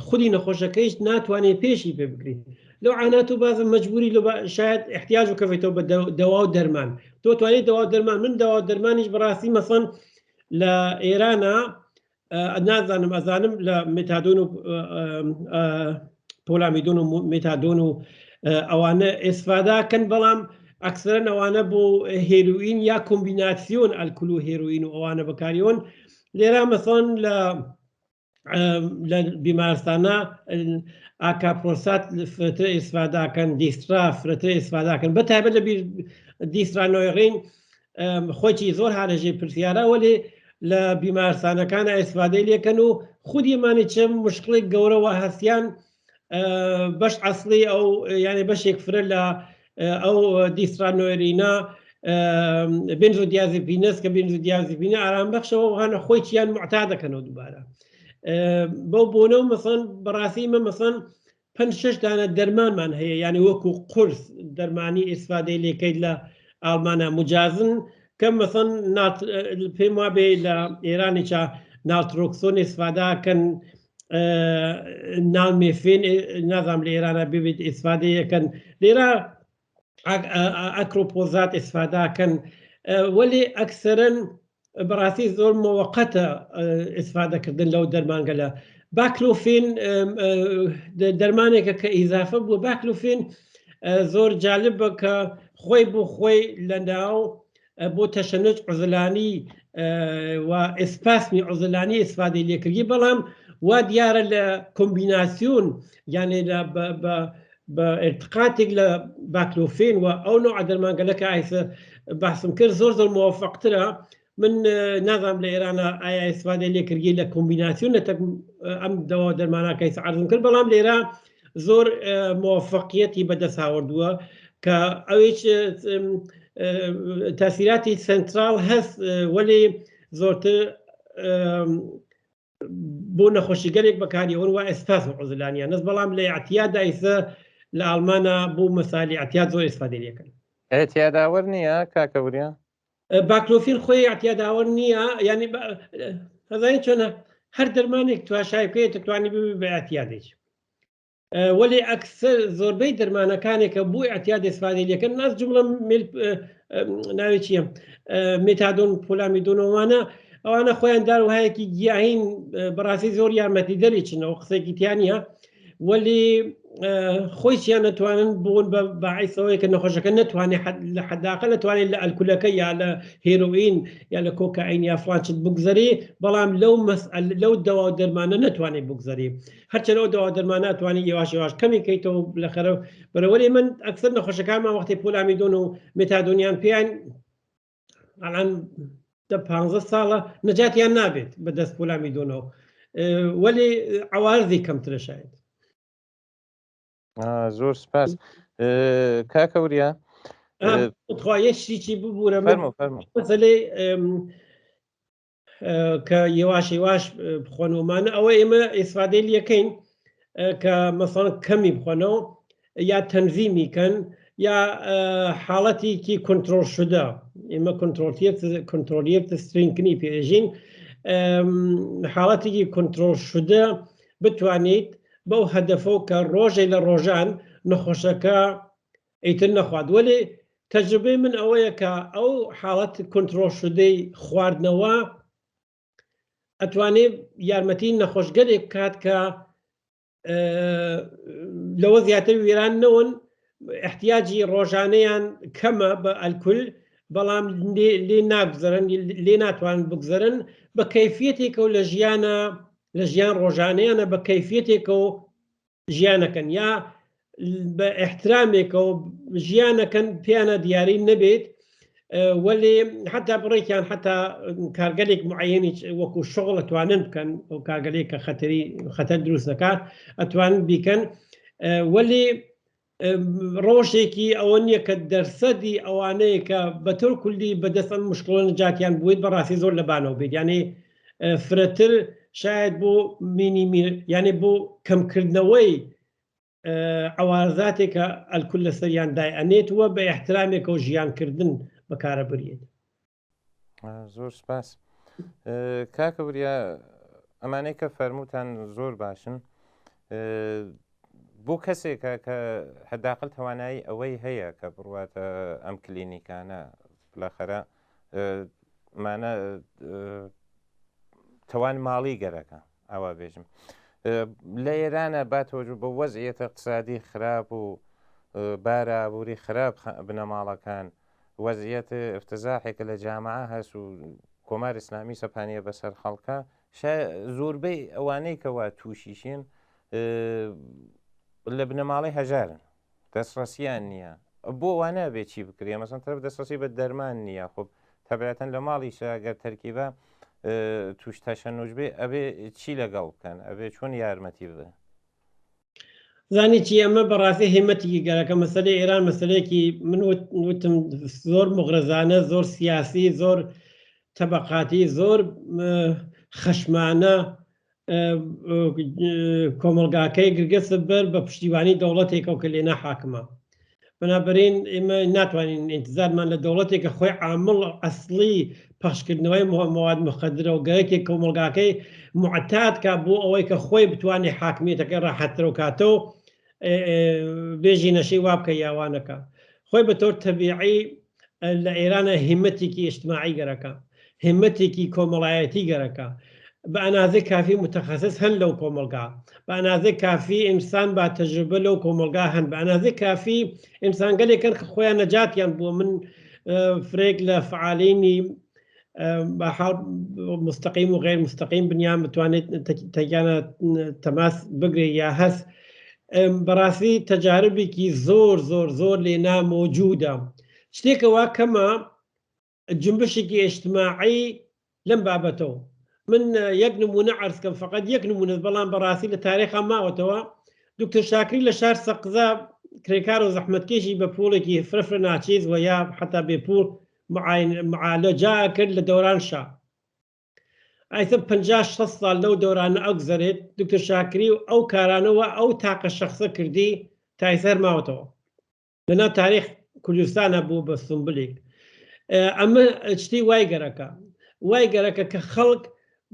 B: خودی نەخۆشەکەیش ناتوانێت پێشی پێ بگریت لەو عانات و بازم مەجبوری لە شاید احتیاج و کەوێتەوە بە دەوا و دەرمان تۆ توانێت دەوا دەرمان من دەوا دەرمانیش بەڕاستی مەسەن لە ئێرانە نازانم ئەزانم لە متادۆن و پۆلامیدۆن و متادۆن و ئەوانە ئێسفاداکەن بەڵام ئەکسرەن ئەوانە بۆ هێروئین یا کۆمبیناسیۆن ئەلکول و هێروئین و ئەوانە بەکاریۆن لێرە مەسەن لە لە بیمارستانە ئاکاپرۆسات فرەتر ئیسفاداکەن دیسترا فرەتر ئیسفاداکەن بە تایبەت لە بیر دیسترا نۆیڕین خۆی زۆر هاەژێ پرسیارە وەلێ لە بیمارستانەکانە ئیسفادەی لێکەن و خودی مانی چ مشکڵێک گەورەوە هەستیان بەش ئەسڵی ئەو یانێ بەشێک فرە لە ئەو دیسرانۆرینە بنزۆ دیازیپینەس کە بنزۆ دیازیپینە ئارام بەخشەوە هەنە خۆی چیان معتا دەکەنەوە دووبارە بەو بۆنە و مەسەن بەڕاستی مە مەسەن پێ شش دانە دەرمانمان هەیە یعنی وەکو قورس دەرمانی ئیسفادەی لێکەیت لە ئاڵمانە مجازن کە مەسەن پێم وابێ لە ئێرانیچە نالترۆکسۆن ئیسفاداکەن نالمێفێن نازانم لە ئێرانە ببێت ئیسفادە یەکەن لێرە ئەکرۆپۆزات ئیسفاداکەن وەلێ ئەکسەرن بەڕاستی زۆر مەوەقەتە ئیسفادەکردن لەو دەرمانگەلە باکلۆفین دەرمانێکە کە ئیزافە بووە باکلۆفین زۆر جالب بە کە خۆی بۆ خۆی لە ناو بۆ تەشەنج عزلانی و ئسپاسمی عزلانی ئیسفادەی لێکردی بەڵام وا دیارە لە کۆمبیناسیۆن یانێ لە بە ارتقاتێک لە باکلۆفین و ئەو نوع دەرمانگەلە کە ئایسە باسم کرد زۆر زۆر موفقترە من نازانم لە ئێرانە ئایا ئیسفادەی لێکردی لە کۆمبیناسیۆن لە تەک ئەم دەوا دەرمانەکەی عرضم کرد بەڵام لێرە زۆر موفقیەتی بەدەست هاوردووە کە ئەویش تاسیراتی سنترال هەست وەلی زۆرتر بۆ نەخۆشیگەلێک بەکاریەوەن و ئێستاس عزلانیان نەست بەڵام لە اعتیادا ئیسە لە ئەڵمانە بۆ مەسالی اعتیاد زۆر ئیسفادەی لێکەن.
A: اعتیاداوەر نییە کاکە وریا؟
B: باکلۆفین خۆی اعتیاداوەر نییە یعنی ئەزانی چۆنە هەر دەرمانێک تواشای بکەیت دەتوانی ببی بە اعتیادێک وەلێ ئەکسەر زۆربەی دەرمانەکانێکە بۆ اعتیاد ئیسفادەی لێکەن ناس جمڵە ناوی چییە مێتادۆن پۆلامیدۆنەوانە ئەوانە خۆیان داروهایەکی گیاهین بەڕاستی زۆر یارمەتی دەریچنەوە قسێکی تیانە وەلی خۆیشیان نەتوانن بوون بە باعیسەوەی کە نەخۆشەکە نەتوانێت لە حداقە نەتوانێت لە ئەلکولەکە یا لە هێرۆئین یا لە کۆکائین یا فلانچت بگزەری بەڵام لەو مەسئل لەو دەوا و دەرمانە نەتوانێت بگزەری هەرچەند ئەو دەوا دەرمانە توانی یواش یواش کەمی کەیتەوە لە خەرە بەرەوەری من ئەکسەر نەخۆشەکانمان وەختی پۆلامیدۆن و مێتادۆنیان پێیان ئەلان دە پ ساڵە نەجاتیان نابێت بە دەست پۆلامیدۆنەوە وەلی عوارزی کەمترە شاید.
A: زۆر سپاس کاکە وریا
B: تخوا یەک شتێکی ببوورە مەسەلەی کە یواش یواش بخۆنەوەمانە ئەوە ئێمە ئیسفادەی لەکەین. کە مەسەڵەن کەمی بخۆنەوە یا تەنزیمی کەن یا حاڵەتێکی کۆنترۆڵ شدە ئێمە کۆنترۆڵیت کۆنترۆلیت سترینکنی پێژین حاڵەتێکی کۆنترۆڵ شدە بتوانیت بەو هەدەفەوە کە ڕۆژێ لە ڕۆژان نەخۆشەکە ئیتر نەخوات وەلێ تەجروبەی من ئەوەیە کە ئەو حاڵەت کۆنترۆڵ شدەی خواردنەوە ئەتوانێ یارمەتی نەخۆشگەلێک بکات کە لەوە زیاتر وێران نەون احتیاجی ڕۆژانەیان کەمە بە ئەلکول بەڵام لێ ناگوزەرن لێ ناتوان بگوزەرن بە کەیفیەتێکەوە لە ژیانە لە ژیان ڕۆژانەیانە بە کەیفیەتێکەوە ژیانەکەن یا بە ئیحترامێکەوە ژیانەکەن پێیانە دیاری نەبێت وەلێ حتا بڕێکیان حتا کارگەلێک معەنی وەکو شغڵ ئەتوانن بکەن ئەو کارگەلێک کە خەتەری خەتەر دروست دەکات ئەتوانن بیکەن وەلێ ڕۆژێکی ئەوە نییە کە دەرسەدی ئەوانەیە کە بە تۆر کولی بەدەست ئەم مشکڵە نجاتیان بوویت بەڕاستی زۆر لەبانەوە بێت یعنی فرەتر شاید بۆ مینی یعنی بۆ کەمکردنەوەی عوارزاتێکە ئەلکول لەسەریان دای ئەنێت وە بە احترامێکەوە ژیانکردن بەکارە بریێت.
A: زۆر سپاس کاکە وریا ئەمانەی کە فەرمووتان زۆر باشن بۆ کەسێکە کە حداقل توانایی ئەوەی هەیە کە بڕواتە ئەم کلینیکانە بلاخەرە مانە تەوان ماڵی گەرەکە ئاوا بێژم لە ئێرانە با تۆجو بە وەزعیەتە اقتصادی خراپ و بارە ئابووری خراپ بنەماڵەکان وەزعیەت افتزاحێکە لە جامعە هەس و کۆمار ئیسلامی سەپانیە بەسەر خەڵکە زۆربەی ئەوانەی کەوا تووشیشین لە بنەماڵەی هەژارن دەستڕەسیان نییە بۆ وا نابێ چی بکرێ مەسەن تەرف دەستڕەسی بە دەرمان نییە خۆ تەبعەتەن لە ماڵیشە گەر تەرکیبە توش تەشەنوج بێ ئەبێ چی لەگەڵ بکەن ئەبێ چۆن یارمەتی بدەن؟
B: زانی چی ئەمە بەڕاستی هیمەتێکی گەرەکە مەسەلەی ئێران مەسەلەیەکی من وتم زۆر مغرەزانە زۆر سیاسی زۆر تەبەقاتی زۆر خەشمانە کۆمەڵگاکەی گرگەسە بەر بە پشتیوانی دەوڵەتێکەوە کە لێنا حاکمە بنابرین ئێمە ناتوانین ئینتزارمان لە دەوڵەتێک کە خۆی عامڵ ئەسڵی پەخشکردنەوەی مواد مخدرە و گەرەکێک کۆمەڵگاکەی معتاد کا بۆ ئەوەی کە خۆی بتوانێت حاکمیەتەکەی ڕاحەتترەو کاتەوە بێژی نەشەی وا بکە یاوانەکە خۆی بە تۆر تەبیعی لە ئێرانە هیمەتێکی ئیجتماعی گەرەکە، هیمەتێکی کۆمەڵایەتی گەرەکە، بە ئەنازەی کافی موتەخەسس هەن لەو کۆمەڵگا، بە ئەنازەی کافی ئینسان با تەجروبە لەو کۆمەڵگا هەن، بە ئەنازەی کافی ئینسانگەلێک هەن کە خۆیان نەجاتیان بووە، من فرەیەک لە فعالینی بە حاڵ مستەقیم و غەیر مستەقیم بنیان بتوانێت تەکیانە تەماس بگرێ یا هەست بەڕاستی تەجاربێکی زۆر زۆر زۆر لێنا مەوجودە شتێکە وا کەمە جنبشێکی ئیجتماعی لەم بابەتەوە من یەک نمونە عەرز کەم فقط یەک نمونە بەڵام بەڕاستی لە تاریخا ماوەتەوە دکتۆر شاکری لە شار سەقزا کرێکار و زەحمەتکێشی بە پوڵێکی فرە فرە ناچیز و یا حتا بێ پوڵ معالەجە کرد لە دەوران شا ئایسە 50 60 ساڵ لەو دەورانە ئەگوزەرێت دکتۆر شاکری و ئەو کارانەوە ئەو تاقە شخصە کردی تایسەر ماوەتەوە لەناو تاریخ کوردستانە بوو بە سمبلێک ئەمە شتی وای گەرەکە وای گەرەکە کە خەڵک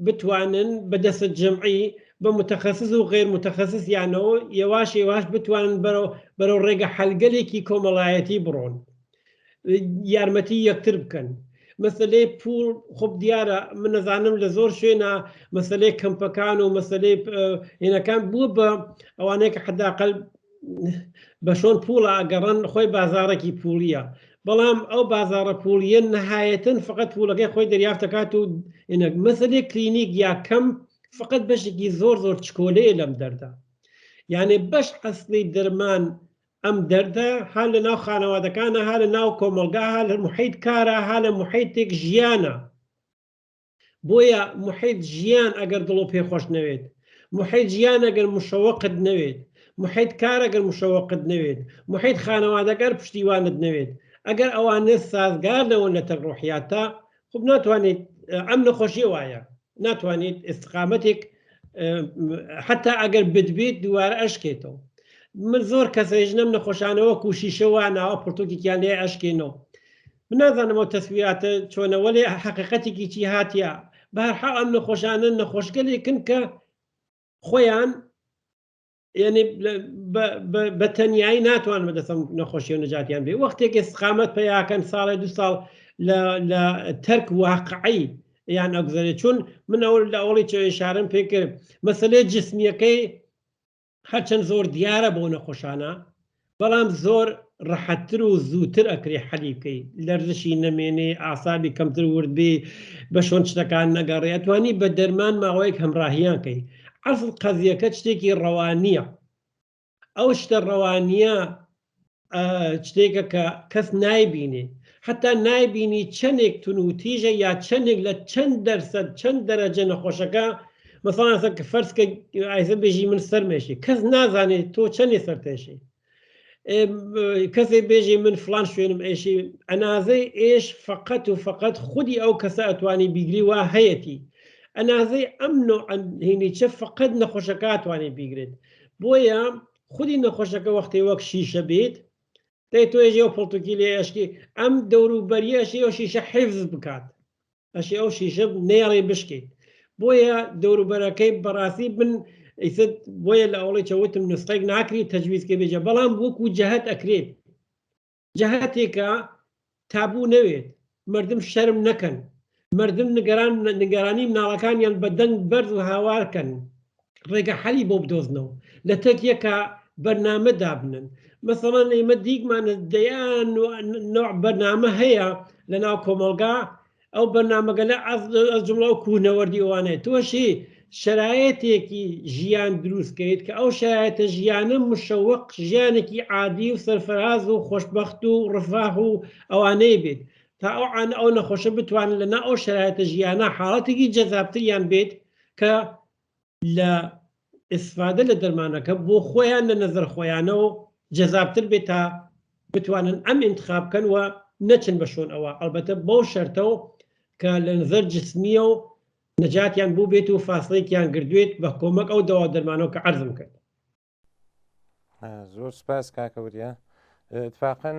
B: بتوانن بە دەسە جەمعی بە متەخەسس و غێر متەخەسسیانەوە یەواش یەواش بتوانن بەرەو بەرەو ڕێگە حەلگەلێکی کۆمەڵایەتی بڕۆن یارمەتی یەکتر بکەن مەسلەی پوڵ خۆب دیارە من نەزانم لە زۆر شوێنە مەسلەی کەمپەکان و مەسلەی هینەکان بووە بە ئەوانەیە کە حداقل بە شۆن پوڵە ئەگەڕن خۆی بازارێکی پوڵیە بەڵام ئەو بازارە پوڵیە نهایەتەن فقط پوڵەکەی خۆی دەریافت دەکات و ئینەک مەسلەی کلینیک یا کەم فقط بەشێکی زۆر زۆر چکۆلەیە لەم دەردە یعنی بەش ئەسلی دەرمان ئەم دەردە ها لە ناو خانەوادەکانە ها لە ناو کۆمەڵگا ها لە محیط کارە ها لە محیطێک ژیانە بۆیە محیط ژیان ئەگەر دڵ و پێ خۆش نەوێت محیط ژیان ئەگەر مشەوەقت نەوێت محیط کار ئەگەر مشەوەقت نەوێت محیط خانەوادەگەر پشتیوانت نەوێت ئەگەر ئەوانە سازگار نەوەن لەتەک ڕۆحیاتە خب ناتوانیت ئەم نەخۆشیە وایە ناتوانیت ئیستقامەتێک. حتا ئەگەر بدبێت دووارە ئەشکێتەوە. من زۆر کەسێژنەم نەخۆشانەوە کوشیشە وا ناوە پرتوکێکیان لێ ئەشکێنەوە. من نازانم ئەو تەسویراتە چۆنە، وەلێ حەقیقەتێکی چی هاتیە. بەهەرحاڵ ئەم نەخۆشانە نەخۆشگەلێکن کە خۆیان یعنی بە تەنیایی ناتوان بەدەستم نەخۆشی و نەجاتیان بێ. وەختێک ئێستقامەت پیاکەن ساڵێ دو ساڵ لە تەرک واقعی یان ئەگوزەرێ. چون من ئەو لە ئەوڵی چێ ئشارەم پێ کرد، مەسەلەی جسمیەکەی هەرچەند زۆر دیارە بۆ نەخۆشانە، بەڵام زۆر ڕەحەتتر و زووتر ئەکرێ حەلی بکەی، لەرزشی نەمێنێ، ئاسابی کەمتر ورد بێ، بە شۆن شتەکان نەگەڕێ، ئەتوانی بە دەرمان ماوەیەک هەمراهیان کەی. ئەسڵ قەزیەکە شتێکی ڕەوانیە. ئەو شتە ڕەوانیە شتێکە کە کەس نایبینێ، حتا نایبینی چەندێک تون و تیژە یا چەندێک لە چەند دەرسەد چەند دەرەجە نەخۆشەکە. مەسەڵەن ئەسە کە فەرز کە ئایسە بێژی من سەرمێشی، کەس نازانێت تۆ چەندێ سەرتێشی. کەسێ بێژی من فلان شوێنم ئێشی، ئەنازەی ئێش فقط و فقط خودی ئەو کەسە ئەتوانی بیگری وا هەیەتی. ئەنازەی ئەم نوع هینیچە فقط نەخۆشەکە ئەتوانێت بیگرێت. بۆیە خودی نەخۆشەکە وەختی وەک شیشە بیت، دەی تۆ ئێژێ و پڵتوکی لێ ئەشکی، ئەم دەوروبەریە ئەشی ئەو شیشە حفظ بکات، ئەشی ئەو شیشە نێڵێ بشکیت. بۆیە دەوروبەرەکەی بەڕاستی بن ئیسە، بۆیە لە ئەوڵی چەوتم نسخێک ناکری تەجویز کە بێجە، بەڵام وەکو جەهەت ئەکرێت، جەهەتێکە تابوو نەوێت، مردم شەرم نەکەن، مردم نگەرانی مناڵەکانیان بە دەنگ بەرز و هاوارکەن، ڕێگە حەلی بۆ بدۆزنەوە، لە تەک یەکە بەرنامە دابنن. مەسەڵەن ئێمە دیگمانە دەیان نوع بەرنامە هەیە لە ناو کۆمەڵگا، ئەو بەرنامەگەلە ئەز جمڵە ئەو کوونەوەردی ئەوانەیە. تۆشی شرایەتێکی ژیان دروست کەیت کە ئەو شرایەتە ژیانە مشەوق ژیانێکی عادی و سەرفراز و خۆشبەخت و ڕفاه و ئەوانەی بێت، تا ئەو عان ئەو نەخۆشە بتوانن لەنا ئەو شرایەتە ژیانە حاڵەتێکی جەزابتریان بێت کە لە ئیسفادە لە دەرمانەکە بۆ خۆیان لە نەزەر خۆیانەوە جەزابتر بێت تا بتوانن ئەم ئینتخاب بکەن و نەچن بە شۆن ئەوە، ئەلبەتە بەو شەرتەوە کە لە نەزەر جسمیە و نەجاتیان بوو بێت و فاسڵێکیان گردوێت بە کۆمەک ئەو دەوا دەرمانەوە کە عەرزم کرد.
A: زۆر سپاس کاکە وریا. اتفاقا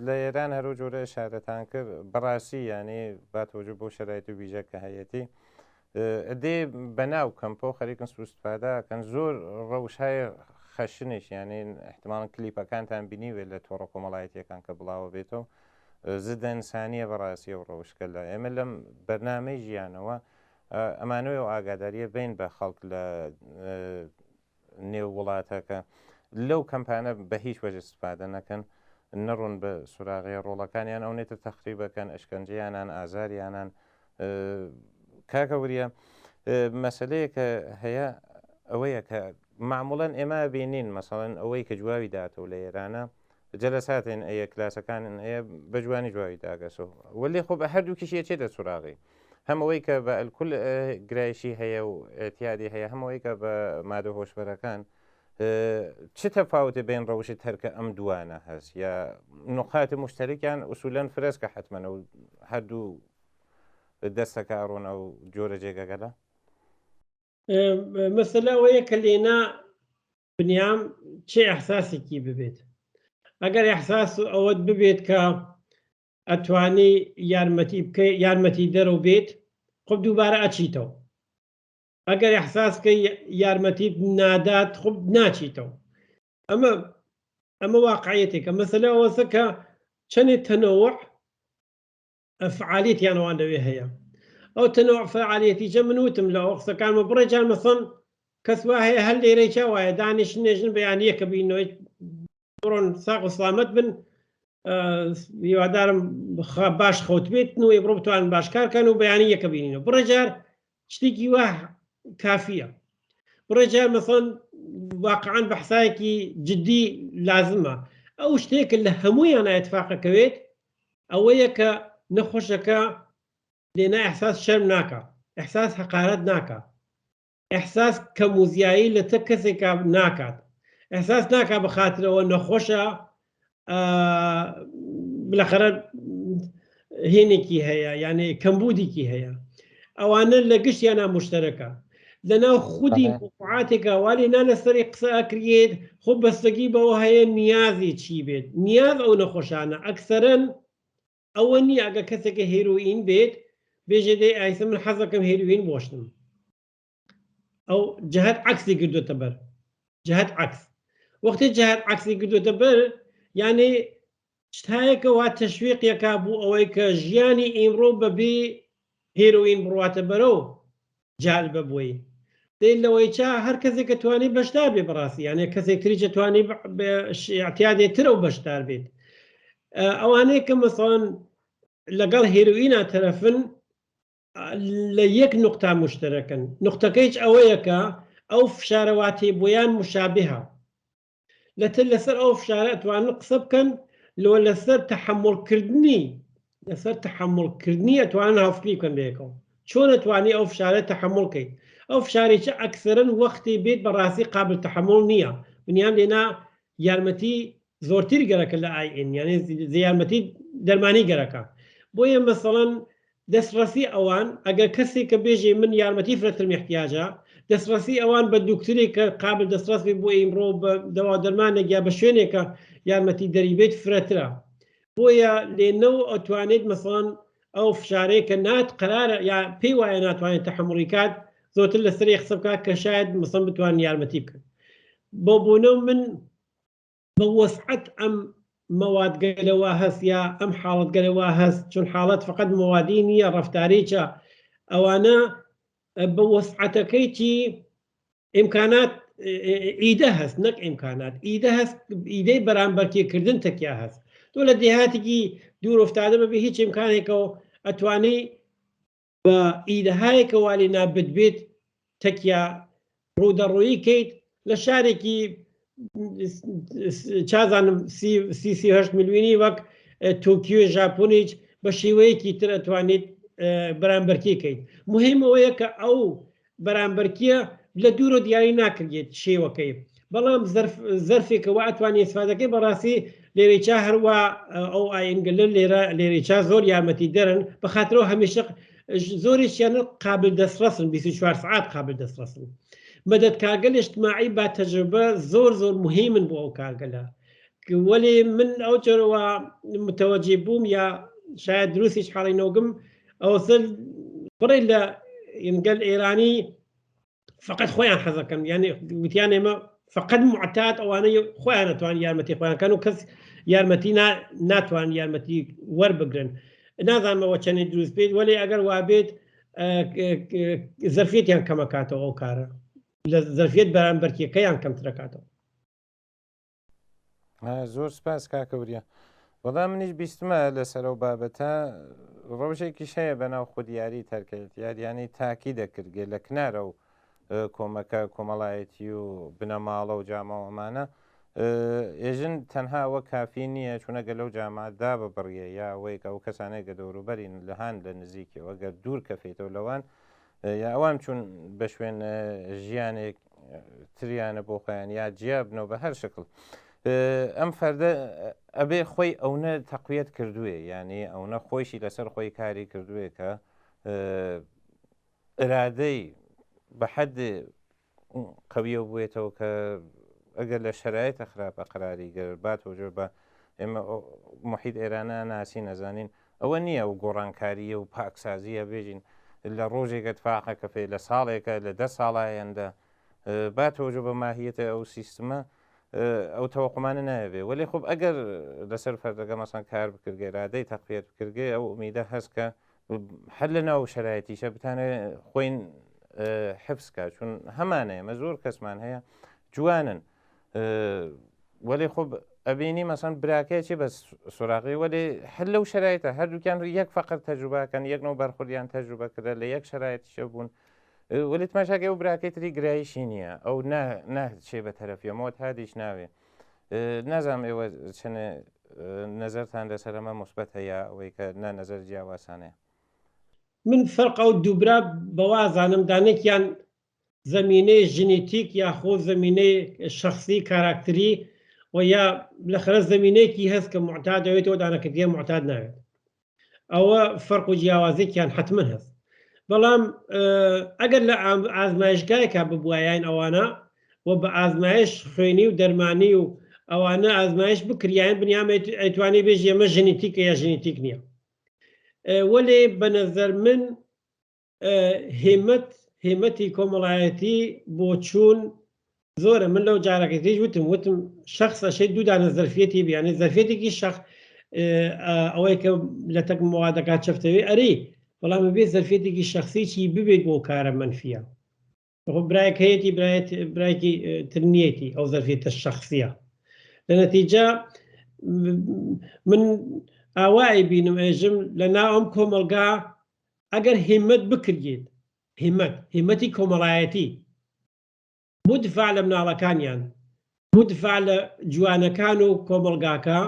A: لە ئێران هەرو جۆرە ئشارەتان کرد، بەڕاستی یعنی با تۆجو بۆ شەرایت و ویژە کە هەیەتی دێ بەناو کەمپۆ خەریکن سوستفادا کەن، زۆر ڕەوشهای خەشنیش، یعنی احتمالا کلیپەکانتان بینیوێت لە تۆڕە کۆمەڵایەتیەکان کە بڵاوە بێتەوە، زدە ئینسانیە بەڕاستی ئەو ڕەوشکە. لە ئێمە لەم بەرنامەی ژیانەوە ئەمانەوەی و ئاگاداریە بین بە خەڵک لە نێو وڵاتەکە لەو کەمپانە بە هیچ وەجه استفادە نەکەن، نەڕۆن بە سوراغی ڕۆڵەکانیان ئەو نێتە تەخریبەکەن، ئەشکەنجەیانان، ئازاریانان. کاکە وریا، مەسلەیەکە هەیە ئەوەیە کە معموڵەن ئێمە بینین مەسەڵەن ئەوەی کە جوابی داتەوە لە ئێرانە جەلەساتێن ئەیە کلاسەکانن ئەیە بە جوانی جوابی داگەسەوە، وەلێ خۆ بە هەردووکیشی ئەچێتە سوراغی، هەم ئەوەی کە بە ئەلکول گرایشی هەیە و اعتیادی هەیە، هەم ئەوەی کە بە مادە هۆشبەرەکان. چ تەفاوتێ بین ڕەوشی تەرکە ئەم دوانە هەست یا نقاط مشترکیان ئوسولەن فرەس کە حتمەن و هەردوو دەستەکە ئەڕۆن ئەو جۆرە جێگەگەلە؟
B: مەسەلە ئەوەیە کە لێنا بنیام چه ئەحساسێکی ببێت. ئەگەر ئەحساس ئەوەت ببێت کە ئەتوانی یارمەتی بکەی، یارمەتی دەرەوە بێت، خب دووبارە ئەچیتەوە. ئەگەر ئەحساس بکەی یارمەتیت نادات، خب ناچیتەوە. ئەمە واقعیەتێکە. مەسەلە ئەوەسە کە چەندێ تەنەوع فعالیەتیان ئەوان لەوێ هەیە. ئەو تەنەوع فعالیەتی جە من وتم لە ئەو قسەکانمە بڕێ جار مەسەن کەس وا هەیە هەر لێرەی چا وایە دانیشن نێژن بەیانیە کە بینەوەی بڕۆن ساغ و سڵامەت بن، هیوادارم باش خەوت بێتن و ئێبڕۆ بتوانن باش کار کەن و بەیانی یەکە بینینەوە. بڕێ جار شتێکی وا کافیە. بڕێ جار مەسەن واقعا بەحسایەکی جدی لازمە. ئەو شتێکە لە هەموویان ئەتفاقەکەوێت ئەوەیە کە نەخۆشەکە لێنا ئەحساس شەرم ناکا، ئەحساس حەقارەت ناکا، ئەحساس کەم و زیایی لە تەک کەسێکا ناکات، ئەحساس ناکا بە خاترەوە نەخۆشە بلەخەرە هێنێکی هەیە یانێ کەمبوودێکی هەیە. ئەوانە لە گشتیانە مشتەرەکە. لەناو خودی مەوزوعاتێکا وا لێ نا لەسەری قسە ئەکریێت خۆ بەستەگی بەوە هەیە نیازی چی بێت نیاز ئەو نەخۆشانە ئەکسەرەن ئەوە نییە ئەگەر کەسێکە هێروئین بێت بێژێ دەی ئایسە من حەزەکەم هێروئین بۆشتم ئەو جهت عکسی گردوتە بەر جهت عکس وەختی جهت عکسی گردوتە بەر یعنی شتایەکە وا تەشویقیەکا بۆ ئەوەی کە ژیانی ئیمڕۆ بەبێ هێرۆین بڕواتە بەرەو جالبە بۆی دەی لەوەی چا هەر کەسێک کە توانی بەشدار بێ بەڕاستی یانێ کەسێک تریچە توانی اعتیادێ ترە و بەشدار بێت ئەوانەیە کە مەسەڵەن لەگەڵ هێروئینا تەرەفن لە یەک نقطە مشتەرەکەن نقطەکەیچ ئەوەیە کە ئەو فشارە واتێ بۆیان مشابهە لەتر لەسەر ئەو فشارە ئەتوانن قسە بکەن لۆ لەسەر تەحەموڵکردنی لەسەر تەحەموڵکردنی ئەتوانن هاوفکری بکەن بەیەکەوە چۆن ئەتوانی ئەو فشارە تەحەموڵ کەیت ئەو فشارێکی ئەکسەرن وەختی بێت بەڕاستی قابل تەحەموڵ نییە بنیان لێنا یارمەتی زۆرتر گەرەکە لە ئای ئێن یانێ یارمەتی دەرمانی گەرەکە بۆیە مەسەڵەن دەستڕەسی ئەوان ئەگەر کەسێک کە بێژێ من یارمەتی فرەترم احتیاجە دەستڕەسی ئەوان بە دوکتورێک کە قابل دەستڕەس بێت بۆ ئیمڕۆ بە دەوا دەرمانێک یا بە شوێنێکە یارمەتی دەری بێت فرەترە بۆیە لێنەو ئەتوانێت مەسەڵەن ئەو فشارەیە کە نات قەرارە یا پێی وایە ناتوانێت تەحەموڵی کات زۆرتر لەسەری قسە بکات کە شاید مەسەڵەن بتوان یارمەتی بکەن بۆ بۆنە من بە وەسعەت ئەم مەوادگەلە وا هەست یا ئەم حاڵەتگەلە وا هەست چون حاڵەت فقط مەوادی نییە ڕەفتاریچە ئەوانە بە وەسعەتەکەی چی ئیمکانات ئیدە هەست نەک ئیمکانات ئیدە هەست ئیدەی بەرامبەرکێکردن تەکیا هەست تۆ لە دێهاتێکی دوورۆفتادە بەبێ هیچ ئیمکانێکەوە ئەتوانی بە ئیدەهایەکە وا لێ نابت بێت تەکیا ڕوودەڕوویی کەیت لە شارێکی چازانم سی هەشت میلیۆنی وەک تۆکیۆ ژاپۆنیچ بە شێوەیەکی تر ئەتوانیت بەرامبەرکی کەیت مهم ئەوەیە کە ئەو بەرامبەرکیە لە دوورە دیاری ناکرێت شێوەکەی بەڵام زەرفێکەوە ئەتوانی ئیسفادەکەی بەڕاستی لێرەیچا هەروا ئەو ئاینگەلە لێرە لێرەیچا زۆر یارمەتی دەرن بەخاترەوە هەمیشە زۆرێکیان قابل دەستڕەسن 24 سعات قابل دەستڕەسن مەدەتکارگەل اجتماعی با تەجربە زۆر زۆر مهمن بۆ ئەو کارگەلە وەلێ من ئەو جۆرەوە متەوەجی بووم یا شاید دروستیش حاڵی نەوگم ئەوسەر بڕێ لە گەل ئێرانی فقط خۆیان حەزەکەن یعنی وتیان ئێمە فقط معتاد ئەوانە خۆیان ئەتوان یارمەتی خۆیان کەن و کەس یارمەتی ناتوان یارمەتی وەربگرن نازانمەوە چەندی دروست بێت وەلێ ئەگەر وابێت زەرفیەتیان کەمەکاتەوە ئەو کارە لە زەرفیەت بەرامبەرکیەکەیان کەمترەکاتەوە.
A: زۆر سپاس کاکە وریا وەڵا منیش بیستمە لەسەر ئەو بابەتە ڕەوشێکیش هەیە بەناو خودیاری تەرکەیت یاریانی تاکی دەکردگێ لە کنارە و کۆمەکە کۆمەڵایەتی و بنەماڵە و جامە و ئەمانە ئێژن تەنها ئەوە کافی نییە چونەگە لەو جامعدا ببڕیە یا ئەوەیە ئەو کەسانەیە گە دەوروبەرین لە هاان لە نزیکەوە گەر دوور کەفێتەوە لەوان یا ئەوان چون بە شوێن ژیانێک تریانە بۆ خۆیان یا جیا بنەوە بە هەر شکل ئەم فەردە ئەبێ خۆی ئەونە تەقویەت کردوێ یعنی ئەونە خۆیشی لەسەر خۆی کاری کردوێ کە ئرادەی بە حەد قویەو بوێتەوە کە ئەگەر لە شەرایتە خراپە قەراری گەر باتەوە بە ئێمە محیط ئێرانە ناسی نەزانین ئەوە نییە ئەو گۆڕانکارییە و پاکسازییە بێژین لە ڕۆژێک ئەتفاقە کەفێ لە ساڵێکە لە دە ساڵایەندە با تەوەجۆ بە ماهیەتە ئەو سیستمە ئەو تەوەقومانە نایەبێ وەلێ خب ئەگەر لەسەر فەردەکە مەسان کار بکردگێ رادەی تەقویەت بکردگێ ئەو ئومیدە هەست کە هەر لە ناو شەرایەتیشە بتانێ خۆین حفز کا چون هەمانە ئێمە زۆر کەسمان هەیە جوانن وەلێ خۆ ئەبینی مەسەن براکەی چی بەس سۆراغی وەلێ هەر لەو شرایتە هەردووکیان یەک فەقر تەجروباکەن یەک نەوە بەرخوردیان تەجروبە کردە لە یەک شرایتیشە بوون وەلێ تماشاکە ئەو براکەی تری گرایشی نییە ئەو ناچێ بە تەرەفیەمەوە تادیش ناوێ نازانم ئێوە چەنێ نەزەرتان لەسەر ئەمە مثبەت هەیە ئەوەی کە نا نەزەر جیاوازانەیە
B: من فەرق ئەو دووبرا بەوازانم دانێکیان زەمینەی ژنیتیک یاخۆ زەمینەی شەخسی کاراکتری و یا لەخرە زەمینەیەکی هەست کە معتاد دەوێتەوە دانەکردیە معتاد ناوێت ئەوە فەرق و جیاوازێکیان حتمما هەست. بەڵام ئەگەر لە ئازمایشگایەکا ببوایان ئەوانە و بە ئازمایش خوێنی و دەرمانی و ئەوانە ئازمایش بکریان بنیام ئەیتوانی بێژی ئەمە ژنیتیکە یا ژنیتیک نییە. وەلێ بە نەزەر من هیمەت هیمەتی کۆمەڵایەتی بۆچوون زۆرە. من لەو جارەکەی تریش وتم، وتم شەخس ئەشێ دوو دانە زەرفیەتی بێ، یعنی زەرفیەتێکی شەخ ئەوەی کە لە تەک موادەکە چەفتەوێ ئەرێ، بەڵام بێ زەرفیەتێکی شەخسی چی ببێت بۆ کارە مەنفیە. خۆ برایەک هەیەتی، برایەکی تر نیەتی ئەو زەرفیەتە شەخسیە. لە نەتیجە من ئاوای بینم ئێژم لە ناو ئەم کۆمەڵگا ئەگەر هیمەت بکردیت، هیمەت، هیمەتی کۆمەڵایەتی بۆ دفاع لە مناڵەکانیان، بۆ دفاع لە جوانەکان و کۆمەڵگاکە،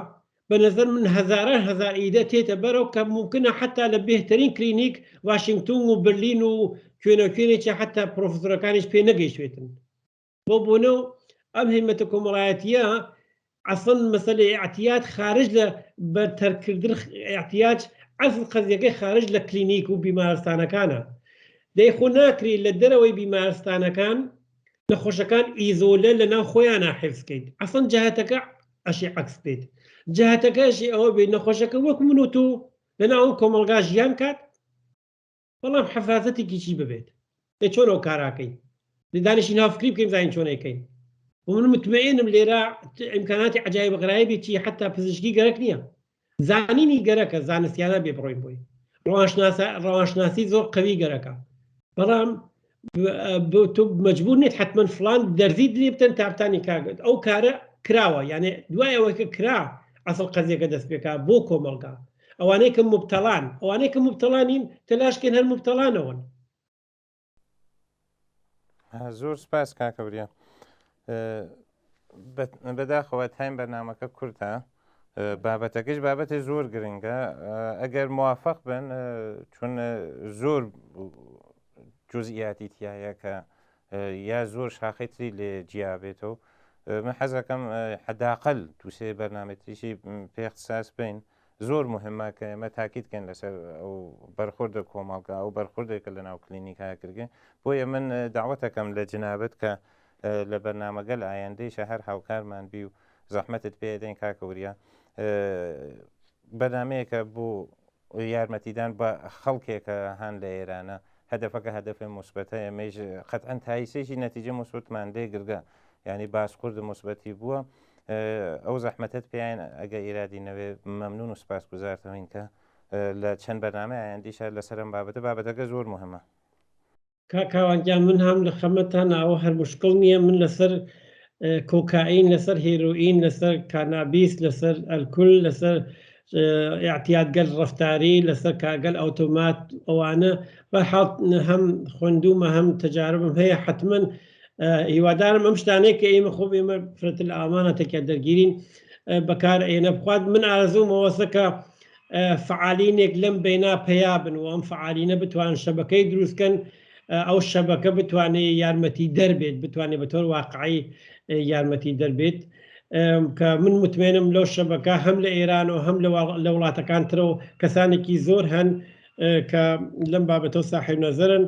B: بە نەزەر من هەزاران هەزار ئیدە تێتە بەرەو کە مومکنە حەتا لە بێهتەرین کلینیک واشینگتون و برلین و کوێنە کوێنێکی حەتا پرۆفسۆرەکانیش پێ نەگەیشتوێتن. بۆ بۆنە و ئەم هیمەتە کۆمەڵایەتیە ئەسڵەن مەسەلەی ئیعتیاد خارج لە بەرتەرکردن ئیعتیاج ئەسڵ قەزیەکەی خارج لە کلینیک و بیمارستانەکانە. دەی خۆ ناکری لە دەرەوەی بیمارستانەکان نەخۆشەکان ئیزۆلە لە ناو خۆیانا حفز کەیت. ئەسڵەن جەهەتەکە ئەشێ عەکس بێت. جەهەتەکە ئەشێ ئەوە بێت نەخۆشەکە وەک من و تۆ لە ناو ئەو کۆمەڵگا ژیان کات، بەڵام حەفازەتێکی چی ببێت. ئێ چۆن ئەو کاراکەی؟ دانیشین هاوفکری بکەین بزانین چۆن ئەیکەین. و من مطمئنم لێرە ئیمکاناتی عەجایب غەرایبی چی حتا پزیشکی گەرەک نییە. زانینی گەرەکە، زانستیانە بێ بڕۆین بۆی. ڕەوانشناسی زۆر قەوی گەرەکە. بەڵام تۆ مەجبور نیت حتمما فلان دەرزیت لێ بتەن تا بتانی کاگەت. ئەو کارە کراوە، یعنی دوای ئەوەی کە کرا ئەسڵ قەزیەکە دەست پێکا بۆ کۆمەڵگا. ئەوانەی کە مبتەڵان، ئەوانەی کە مبتەڵا نین تەلاشکەن هەر مبتەڵانەوەن.
A: زۆر سپاس کاکە وریا. بەداخەوە تایم بەرنامەکە کورتە، بابەتەکەش بابەتی زۆر گرنگە. ئەگەر موافق بن، چون زۆر جزئیاتی تایە کە یا زۆر شاخەی تری لێ جیا بێتەوە، من حەزەکەم حداقل دووسێ بەرنامە تریشی پێ اختصاص بین. زۆر مهمە کە ئێمە تاکید کەین لەسەر ئەو بەرخوردە کۆمەڵگا، ئەو بەرخوردێکە لە ناو کلینیکا کردگە. بۆیە من داوەتەکەم لە جنابت کە لە بەرنامەگەل ئایندەیشە هەر هاوکارمان بی و زەحمەتت پێ دەین کاکە وریا. بەرنمەیەکە بۆ یارمەتیدان بە خەڵکێکە هەن لە ئێرانە، هەدەفەکە هەدەفێ موسبەتە، ئێمەیش قەتعەن تایسێکی نەتیجە موسبەتمان لێ گرگە، یعنی بازخورد موسبەتی بووە. ئەو زەحمەتت پێیان ئەگە ئیرادی نەوێ مەمنون و سپاسگوزارتەوەین کە لە چەند بەرنامە ئایندیشە لەسەر ئەم بابەتە، بابەتەکە زۆر مهمە.
B: کاک کاوان گیان من هەم لە خەمەتان ئەوە هەر مشکڵ نییە. من لەسەر کۆکائین، لەسەر هێرۆئین، لەسەر کانابیس، لەسەر ئەلکول، لەسەر اعتیادگەل ڕەفتاری، لەسەر کارگەل ئەوتۆمات، ئەوانە بەرحاڵ هەم خوێندوومە هەم تەجاربم هەیە. حتمما هیوادارم ئەم شتانەی کە ئێمە خۆ ئێمە فرەتر لە ئامانە تێکیا دەرگیرین بەکار ئێنە بخوات. من ئارەزوومەوەسە کە فعالینێک لەم بەینا پەیا بن و ئەم فعالینە بتوان شەبەکەی دروستکەن، ئەو شەبەکە بتوانێت یارمەتی دەربێت، بتوانێت بە تۆر واقعی یارمەتی دەربێت، کە من متمێنم لەو شەبەکە هەم لە ئێران و هەم لە وڵاتەکان ترەوە کەسانێکی زۆر هەن کە لەم بابەتەوە ساحێب نەزەرن.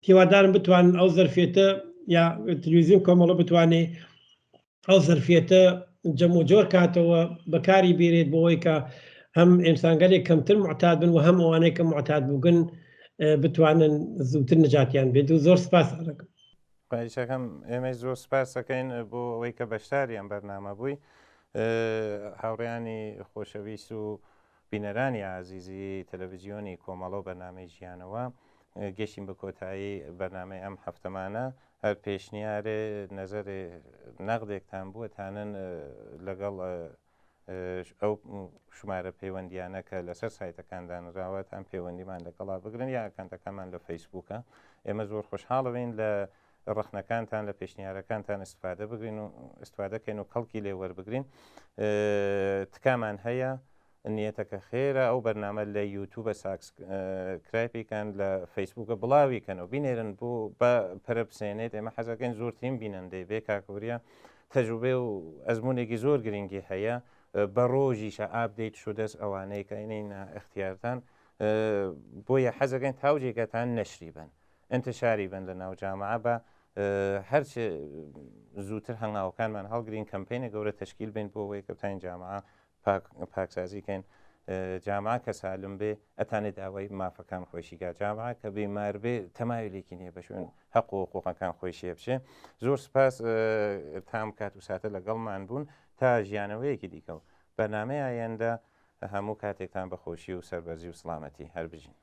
B: هیوادارم بتوانن ئەو زەرفیەتە یا تلویزیۆن کۆمەڵە بتوانێت ئەو زەرفیەتە جەم و جۆر کاتەوە بەکاری بێرێت بۆ ئەوەی کە هەم ئینسانگەلێک کەمتر معتاد بن و هەم ئەوانەی کە معتاد بووگن بتوانن زووتر نجاتیان بێت. و زۆر سپاس ئەکەم.
A: خواهشەکەم. ئێمەی زۆر سپاس ئەکەین بۆ ئەوەی کە بەشداری ئەم بەرنامە بووی. هاوڕێیانی خۆشەویست و بینەرانی ئازیزی تەلەڤیزیۆنی کۆمەڵە و بەرنامەی ژیانەوە، گەشتین بە کۆتایی بەرنامەی ئەم هەفتەمانە. هەر پێشنیارێ، نەزەرێ، نەقدێکتان بووە تانن لەگەڵ ئەو شمارە پەیوەندیانە کە لەسەر سایتەکان دانراوە تان پەیوەندیمان لەگەڵا بگرن یا ئەکانتەکەمان لە فەیسبووکە. ئێمە زۆر خۆشحاڵەوین لە ڕەخنەکانتان، لە پێشنیارەکانتان استفادە بگرین و استفادەکەین و کەڵکی لێ وەربگرین. تکامان هەیە، نیەتەکە خێرە، ئەو بەرنامە لە یوتوبە سابسکرایبی کەن، لە فەیسبوکە بڵاوی کەن و بینێرن بۆ بە پەرە بسێنێت. ئێمە حەزەکەین زۆرترین بینەندەی بێ. کاکوریا تەجروبێ و ئەزمونێکی زۆر گرنگی هەیە، بە ڕۆژیشە ئاپدەیت شدەست ئەوانەی کە ئینە اختیارتان. بۆیە حەزەکەین تاو جێگەتان نەشری بن انتشاری بن لە ناو جامعە بە هەرچ زووتر هەنگاوەکانمان هەڵگرین کەمپینە گەورە تشکیل بین بۆ ئەوەی کە بتانین جامعە پاکسازی کەین. جامعە کە سالم بێ ئەتانێ داوای مافەکان خۆیشی کا، جامعە کە بیمار بێ تەمایلێکی نییە بە شوێن هەق و حقوقەکان خۆیشیە بچێ. زۆر سپاس تام کات و ساتە لەگەڵمان بوون تا ژیانەوەیەکی دیکە و بەرنامەی ئایەندە. هەموو کاتێکتان بە خۆشی و سەربەرزی و سڵامەتی. هەر بژین.